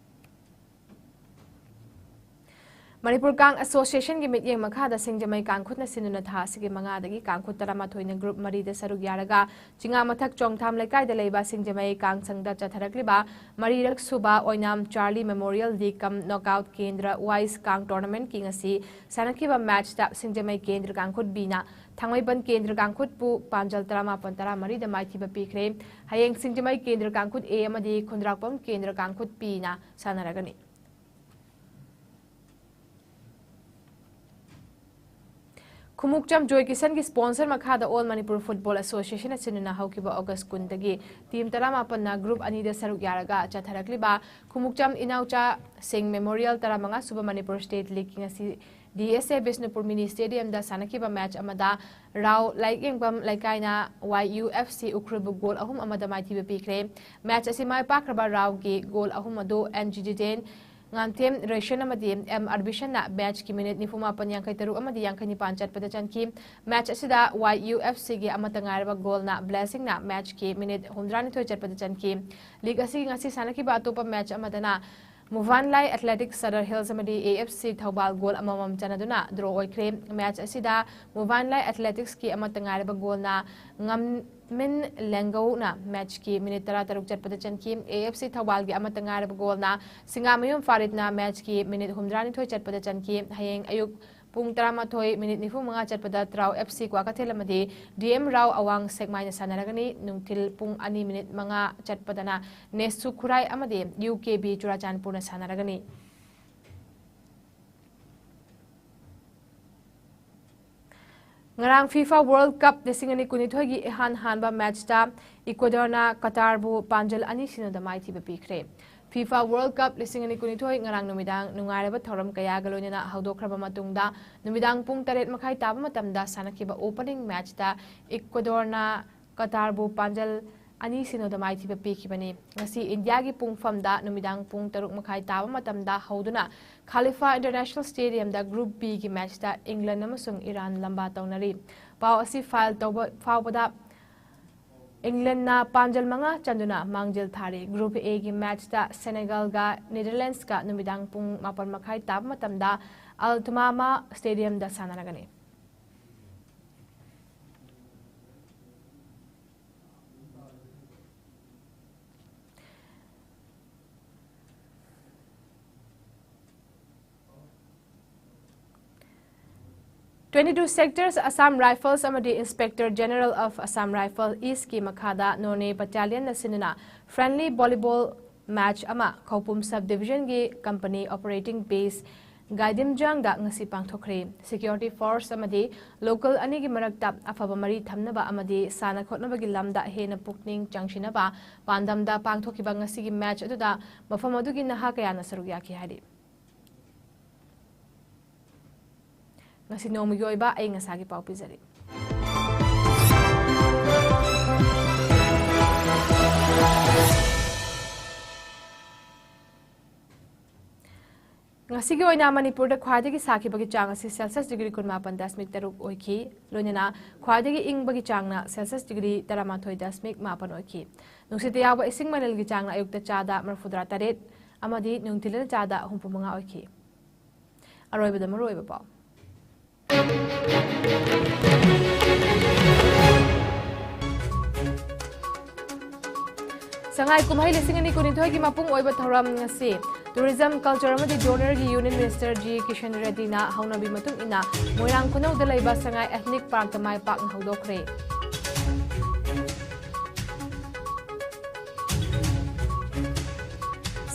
ꯃꯅꯤꯄꯨꯔ ꯀꯥꯡ Association ꯒꯤ ꯃꯤꯠꯌꯦꯡ ꯃꯈꯥꯗ ꯁꯤꯡꯖꯃꯩ ꯀꯥꯡꯈꯨꯠꯅ ꯁꯤꯟꯗꯨꯅ ꯊꯥ ꯑꯁꯤꯒꯤ ꯃꯉꯥꯗꯒꯤ ꯀꯥꯡꯈꯨꯠ ꯇꯔꯥꯃꯥꯊꯣꯏꯅ group ꯃꯔꯤꯗ ꯁꯔꯨꯛ ꯌꯥꯔꯒ ꯆꯤꯉꯥ ꯃꯊꯛ ꯆꯣꯡꯊꯥꯝ ꯂꯩꯀꯥꯏꯗ ꯂꯩꯕ ꯁꯤꯡꯖꯃꯩ ꯀꯥꯡ ꯁꯪꯗ ꯆꯠꯊꯔꯛꯂꯤꯕ ꯃꯔꯤꯔꯛ ꯁꯨꯕ ꯑꯣꯏꯅꯥꯝ Charlie Memorial League cum knockout ꯀꯦꯟꯗ꯭ꯔ wise ꯀꯥꯡ tournament ꯀꯤ ꯉꯁꯤ ꯁꯥꯟꯅꯈꯤꯕ match ꯇ ꯁꯤꯡꯖꯃꯩ ꯀꯦꯟꯗ꯭ꯔ ꯀꯥꯡꯈꯨꯠ B ꯅ ꯊꯥꯡꯃꯩꯕꯟ ꯀꯦꯟꯗ꯭ꯔ ꯀꯥꯡꯈꯨꯠꯄꯨ ꯄꯥꯟꯖꯜ ꯇꯔꯥꯃꯥꯄꯟ ꯇꯔꯥꯃꯔꯤꯗ ꯃꯥꯏꯊꯤꯕ ꯄꯤꯈ꯭ꯔꯦ꯫ ꯍꯌꯦꯡ ꯁꯤꯡꯖꯃꯩ ꯀꯦꯟꯗ꯭ꯔ ꯀꯥꯡꯈꯨꯠ A ꯑꯃꯗꯤ ꯈꯨꯟꯗ꯭ꯔꯥꯛꯄꯝ ꯀꯦꯟꯗ꯭ꯔ ꯀꯥꯡꯈꯨꯠ B ꯅ ꯁꯥꯟꯅꯔꯒꯅꯤ꯫ ꯈꯨꯃꯨꯛꯆꯝ ꯖꯣꯏ ꯀꯤꯁꯟꯒꯤ sponsor ꯃꯈꯥꯗ All Manipur Football Association ꯑꯁꯤꯟꯅ ꯍꯧꯈꯤꯕ August ꯀꯨꯟꯗꯒꯤ team ꯇꯔꯥꯃꯥꯄꯟꯅ group ꯑꯅꯤꯗ ꯁꯔꯨꯛ ꯌꯥꯔꯒ ꯆꯠꯊꯔꯛꯂꯤꯕ ꯈꯨꯃꯨꯛꯆꯝ ꯏꯅꯥꯎꯆꯥꯁꯤꯡ Memorial ꯇꯔꯥꯃꯉꯥ ꯁꯨꯕ Manipur State League ꯉꯁꯤ D S A Bishnupur mini stadium ꯗ ꯁꯥꯟꯅꯈꯤꯕ match ꯑꯃꯗ Rao ꯂꯥꯏꯌꯦꯡꯕꯝ ꯂꯩꯀꯥꯏꯅ Y U F C ꯎꯈ꯭ꯔꯨꯜꯕꯨ goal ꯑꯍꯨꯝ ꯑꯃꯗ ꯃꯥꯏꯊꯤꯕ ꯄꯤꯈ꯭ꯔꯦ꯫ Match ꯑꯁꯤ ꯃꯥꯏ ꯄꯥꯛꯈ꯭ꯔꯕ ꯔꯥꯎꯒꯤ goal ꯑꯍꯨꯝ ꯑꯗꯨ N G Diten, ꯉꯥꯟꯊꯦꯝ ꯔꯦꯁꯟ ꯑꯃꯗꯤ M Arbishan ꯅ match ꯀꯤ minute ꯅꯤꯐꯨ ꯃꯥꯄꯟ, ꯌꯥꯡꯈꯩ ꯇꯔꯨꯛ ꯑꯃꯗꯤ ꯌꯥꯡꯈꯩ ꯅꯤꯄꯥꯟ ꯆꯠꯄꯗ ꯆꯟꯈꯤ꯫ Match ꯑꯁꯤꯗ Y U F C ꯒꯤ ꯑꯃꯠꯇ ꯉꯥꯏꯔꯕ goal ꯅ Blessing ꯅ match ꯀꯤ minute ꯍꯨꯝꯗ꯭ꯔꯥꯅꯤꯊꯣꯏ ꯆꯠꯄꯗ ꯆꯟꯈꯤ꯫ League ꯑꯁꯤꯒꯤ ꯉꯁꯤ ꯁꯥꯟꯅꯈꯤꯕ ꯑꯇꯣꯞꯄ match ꯑꯃꯗꯅ ꯃꯨꯚꯥꯟꯂꯥꯏ Athletics Sadar Hills ꯑꯃꯗꯤ A F C Thoubal goal ꯑꯃꯃꯝ ꯆꯟꯅꯗꯨꯅ draw ꯑꯣꯏꯈ꯭ꯔꯦ꯫ Match ꯑꯁꯤꯗ ꯃꯨꯚꯥꯟꯂꯥꯏ Athletics ꯀꯤ ꯑꯃꯠꯇ ꯉꯥꯏꯔꯕ goal ꯅ ꯉꯝꯃꯤꯟ ꯂꯦꯡꯒꯧꯅ match ꯀꯤ minute ꯇꯔꯥꯇꯔꯨꯛ ꯆꯠꯄꯗ ꯆꯟꯈꯤ꯫ A F C ꯊꯧꯕꯥꯜꯒꯤ ꯑꯃꯠꯇ ꯉꯥꯏꯔꯕ goal ꯅ ꯁꯤꯡꯉꯥꯃꯌꯨꯝ ꯐꯥꯔꯤꯠꯅ match ꯀꯤ minute ꯍꯨꯝꯗ꯭ꯔꯥꯅꯤꯊꯣꯏ ꯆꯠꯄꯗ ꯆꯟꯈꯤ꯫ ꯍꯌꯦꯡ ꯑꯌꯨꯛ ꯄꯨꯡ ꯇꯔꯥꯃꯥꯊꯣꯏ minute ꯅꯤꯐꯨ ꯃꯉꯥ ꯆꯠꯄꯗ ꯇ꯭ꯔꯥꯎ F C ꯀ꯭ꯋꯥꯀꯩꯊꯦꯜ ꯑꯃꯗꯤ D M ꯔꯥꯎ ꯑꯋꯥꯡ ꯁꯦꯛꯃꯥꯏꯅ ꯁꯥꯟꯅꯔꯒꯅꯤ꯫ ꯅꯨꯡꯊꯤꯜ ꯄꯨꯡ ꯑꯅꯤ minute ꯃꯉꯥ ꯆꯠꯄꯗꯅ ꯅꯦꯁꯨ ꯈꯨꯔꯥꯏ ꯑꯃꯗꯤ U K B ꯆꯨꯔꯥꯆꯥꯟꯄꯨꯔꯅ ꯁꯥꯟꯅꯔꯒꯅꯤ꯫ ꯉꯔꯥꯡ FIFA World Cup ꯂꯤꯁꯤꯡ ꯑꯅꯤ ꯀꯨꯟꯅꯤꯊꯣꯏꯒꯤ ꯏꯍꯥꯟ ꯍꯥꯟꯕ match ꯇ Ecuador ꯅ Qatar ꯕꯨ ꯄꯥꯟꯖꯜ ꯑꯅꯤ ꯁꯤꯅꯣꯗ ꯃꯥꯏꯊꯤꯕ ꯄꯤꯈ꯭ꯔꯦ꯫ FIFA World Cup ꯂꯤꯁꯤꯡ ꯑꯅꯤ ꯀꯨꯟꯅꯤꯊꯣꯏ ꯉꯔꯥꯡ ꯅꯨꯃꯤꯗꯥꯡ ꯅꯨꯡꯉꯥꯏꯔꯕ ꯊꯧꯔꯝ ꯀꯌꯥꯒ ꯂꯣꯏꯅꯅ ꯍꯧꯗꯣꯛꯈ꯭ꯔꯕ ꯃꯇꯨꯡꯗ, ꯅꯨꯃꯤꯗꯥꯡ ꯄꯨꯡ ꯇꯔꯦꯠ ꯃꯈꯥꯏ ꯇꯥꯕ ꯃꯇꯝꯗ ꯁꯥꯟꯅꯈꯤꯕ opening match ꯇ Ecuador ꯅ Qatar ꯕꯨ ꯄꯥꯟꯖꯜ ꯑꯅꯤ ꯁꯤꯅꯣꯗ ꯃꯥꯏꯊꯤꯕ ꯄꯤꯈꯤꯕꯅꯤ꯫ ꯉꯁꯤ ꯏꯟꯗꯤꯌꯥꯒꯤ ꯄꯨꯡꯐꯝꯗ ꯅꯨꯃꯤꯗꯥꯡ ꯄꯨꯡ ꯇꯔꯨꯛ ꯃꯈꯥꯏ ꯇꯥꯕ ꯃꯇꯝꯗ ꯍꯧꯗꯨꯅ Khalifa International Stadium ꯗ Group B ꯒꯤ match ꯇ England ꯑꯃꯁꯨꯡ Iran ꯂꯝꯕꯥ ꯇꯧꯅꯔꯤ꯫ ꯄꯥꯎ ꯑꯁꯤ file ꯇꯧꯕ ꯐꯥꯎꯕꯗ England ꯅ ꯄꯥꯟꯖꯜ ꯃꯉꯥ ꯆꯟꯗꯨꯅ ꯃꯥꯡꯖꯤꯜ ꯊꯥꯔꯤ꯫ Group A ꯒꯤ match ꯇ Senegal ꯒ Netherlands ꯀ ꯅꯨꯃꯤꯗꯥꯡ ꯄꯨꯡ ꯃꯥꯄꯟ ꯃꯈꯥꯏ ꯇꯥꯕ ꯃꯇꯝꯗ Al Thumama Stadium ꯗ ꯁꯥꯟꯅꯔꯒꯅꯤ꯫ Twenty two Sectors Assam Rifles ꯑꯃꯗꯤ Inspector General of Assam Rifle East ꯀꯤ ꯃꯈꯥꯗ Noney Battalion ꯅ ꯁꯤꯟꯗꯨꯅ friendly volleyball match ꯑꯃ ꯈꯧꯄꯨꯝ sub division ꯒꯤ company operating base ꯒꯥꯏꯗꯤꯝꯖꯥꯡꯗ ꯉꯁꯤ ꯄꯥꯡꯊꯣꯛꯈ꯭ꯔꯦ꯫ Security force ꯑꯃꯗꯤ local ꯑꯅꯤꯒꯤ ꯃꯔꯛꯇ ꯑꯐꯕ ꯃꯔꯤ ꯊꯝꯅꯕ ꯑꯃꯗꯤ ꯁꯥꯟꯅ ꯈꯣꯠꯅꯕꯒꯤ ꯂꯝꯗ ꯍꯦꯟꯅ ꯄꯨꯛꯅꯤꯡ ꯆꯪꯁꯤꯟꯅꯕ ꯄꯥꯟꯗꯝꯗ ꯄꯥꯡꯊꯣꯛꯈꯤꯕ ꯉꯁꯤꯒꯤ match ꯑꯗꯨꯗ ꯃꯐꯝ ꯑꯗꯨꯒꯤ ꯅꯍꯥ ꯀꯌꯥꯅ ꯁꯔꯨꯛ ꯌꯥꯈꯤ ꯍꯥꯏꯔꯤ꯫ ꯉꯁꯤ ꯅꯣꯡꯃꯒꯤ ꯑꯣꯏꯕ ꯑꯏꯪ ꯑꯁꯥꯒꯤ ꯄꯥꯎ ꯄꯤꯖꯔꯤ꯫ ꯉꯁꯤꯒꯤ ꯑꯣꯏꯅ ꯃꯅꯤꯄꯨꯔꯗ ꯈ꯭ꯋꯥꯏꯗꯒꯤ ꯁꯥꯈꯤꯕꯒꯤ ꯆꯥꯡ ꯑꯁꯤ Celsius degree ꯀꯨꯟꯃꯥꯄꯟ ꯗꯁꯃꯤꯛ ꯇꯔꯨꯛ ꯑꯣꯏꯈꯤ꯫ ꯂꯣꯏꯅꯅ ꯈ꯭ꯋꯥꯏꯗꯒꯤ ꯏꯪꯕꯒꯤ ꯆꯥꯡꯅ Celsius degree ꯇꯔꯥꯃꯥꯊꯣꯏ ꯗꯁꯃꯤꯛ ꯃꯥꯄꯟ ꯑꯣꯏꯈꯤ꯫ ꯅꯨꯡꯁꯤꯠꯇ ꯌꯥꯎꯕ ꯏꯁꯤꯡ ꯃꯅꯤꯜꯒꯤ ꯆꯥꯡꯅ ꯑꯌꯨꯛꯇ ꯆꯥꯗ ꯃꯔꯤꯐꯨꯇꯔꯥ ꯇꯔꯦꯠ ꯑꯃꯗꯤ ꯅꯨꯡꯊꯤꯜꯗ ꯆꯥꯗ ꯍꯨꯝꯐꯨ ꯃꯉꯥ ꯑꯣꯏꯈꯤ꯫ ꯑꯔꯣꯏꯕꯗ ꯃꯔꯨꯑꯣꯏꯕ ꯄꯥꯎ꯫ ꯁꯉꯥꯏ ꯀꯨꯝꯍꯩ ꯂꯤꯁꯤꯡ ꯑꯅꯤ ꯀꯨꯟꯅꯤꯊꯣꯏꯒꯤ ꯃꯄꯨꯡ ꯑꯣꯏꯕ ꯊꯧꯔꯝ ꯉꯁꯤ꯫ Tourism, Culture ꯑꯃꯗꯤ Zonerꯒꯤ Union Minister G ꯀꯤꯁꯟ ꯔꯦꯗꯗꯤꯅ ꯍꯧꯅꯕꯤ ꯃꯇꯨꯡ ꯏꯟꯅ ꯃꯣꯏꯔꯥꯡ ꯈꯨꯅꯧꯗ ꯂꯩꯕ ꯁꯉꯥꯏ Ethnic Parkꯇ ꯃꯥꯏ ꯄꯥꯛꯅ ꯍꯧꯗꯣꯛꯈ꯭ꯔꯦ꯫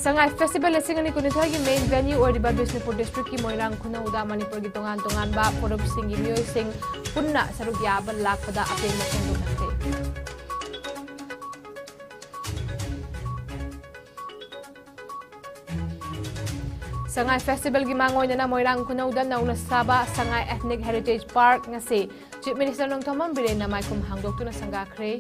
ꯁꯉꯥꯏ Festival ꯂꯤꯁꯤꯡ ꯑꯅꯤ ꯀꯨꯟꯅꯤꯊꯣꯏꯒꯤ main venue ꯑꯣꯏꯔꯤꯕ ꯕꯤꯁꯅꯨꯄꯨꯔ districtꯀꯤ ꯃꯣꯏꯔꯥꯡ ꯈꯨꯅꯧꯗ ꯃꯅꯤꯄꯨꯔꯒꯤ ꯇꯣꯉꯥꯟ ꯇꯣꯉꯥꯟꯕ ꯐꯨꯔꯨꯞꯁꯤꯡꯒꯤ ꯃꯤꯑꯣꯏꯁꯤꯡ ꯄꯨꯟꯅ ꯁꯔꯨꯛ ꯌꯥꯕ ꯂꯥꯛꯄꯗ ꯑꯄꯦꯟꯕ ꯐꯣꯡꯗꯣꯛꯅꯈ꯭ꯔꯦ꯫ ꯁꯉꯥꯏ Festivalꯒꯤ ꯃꯥꯡꯑꯣꯏꯅꯅ ꯃꯣꯏꯔꯥꯡ ꯈꯨꯅꯧꯗ ꯅꯧꯅ ꯁꯥꯕ ꯁꯉꯥꯏ Ethnic Heritage Park ꯉꯁꯤ Chief Minister ꯅꯣꯡꯊꯣꯝꯕꯝ ꯕꯤꯔꯦꯟꯅ ꯃꯥꯏꯈꯨꯝ ꯍꯥꯡꯗꯣꯛꯇꯨꯅ ꯁꯪꯒꯥꯈ꯭ꯔꯦ꯫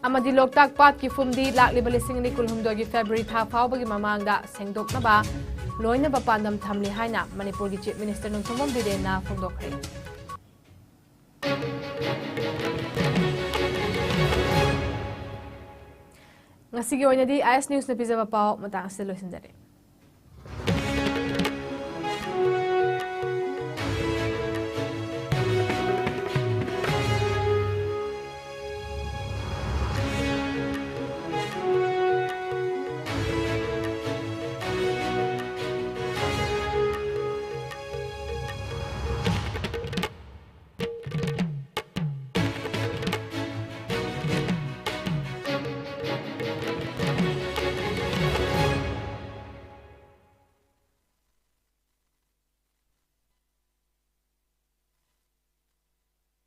ꯑꯃꯗꯤ ꯂꯣꯛꯇꯥꯛ ꯄꯥꯠꯀꯤ ꯐꯨꯝꯗꯤ ꯂꯥꯛꯂꯤꯕ ꯂꯤꯁꯤꯡ ꯑꯅꯤ ꯀꯨꯟꯍꯨꯝꯗꯣꯏꯒꯤ February ꯊꯥ ꯐꯥꯎꯕꯒꯤ ꯃꯃꯥꯡꯗ ꯁꯦꯡꯗꯣꯛꯅꯕ ꯂꯣꯏꯅꯕ ꯄꯥꯟꯗꯝ ꯊꯝꯂꯤ ꯍꯥꯏꯅ ꯃꯅꯤꯄꯨꯔꯒꯤ Chief Minister ꯅꯣꯡꯊꯣꯝꯕꯝ ꯕꯤꯔꯦꯟꯅ ꯐꯣꯡꯗꯣꯛꯈ꯭ꯔꯦ꯫ ꯉꯁꯤꯒꯤ ꯑꯣꯏꯅꯗꯤ I S Newsꯅ ꯄꯤꯖꯕ ꯄꯥꯎ ꯃꯇꯥꯡ ꯑꯁꯤꯗ ꯂꯣꯏꯁꯤꯟꯖꯔꯦ꯫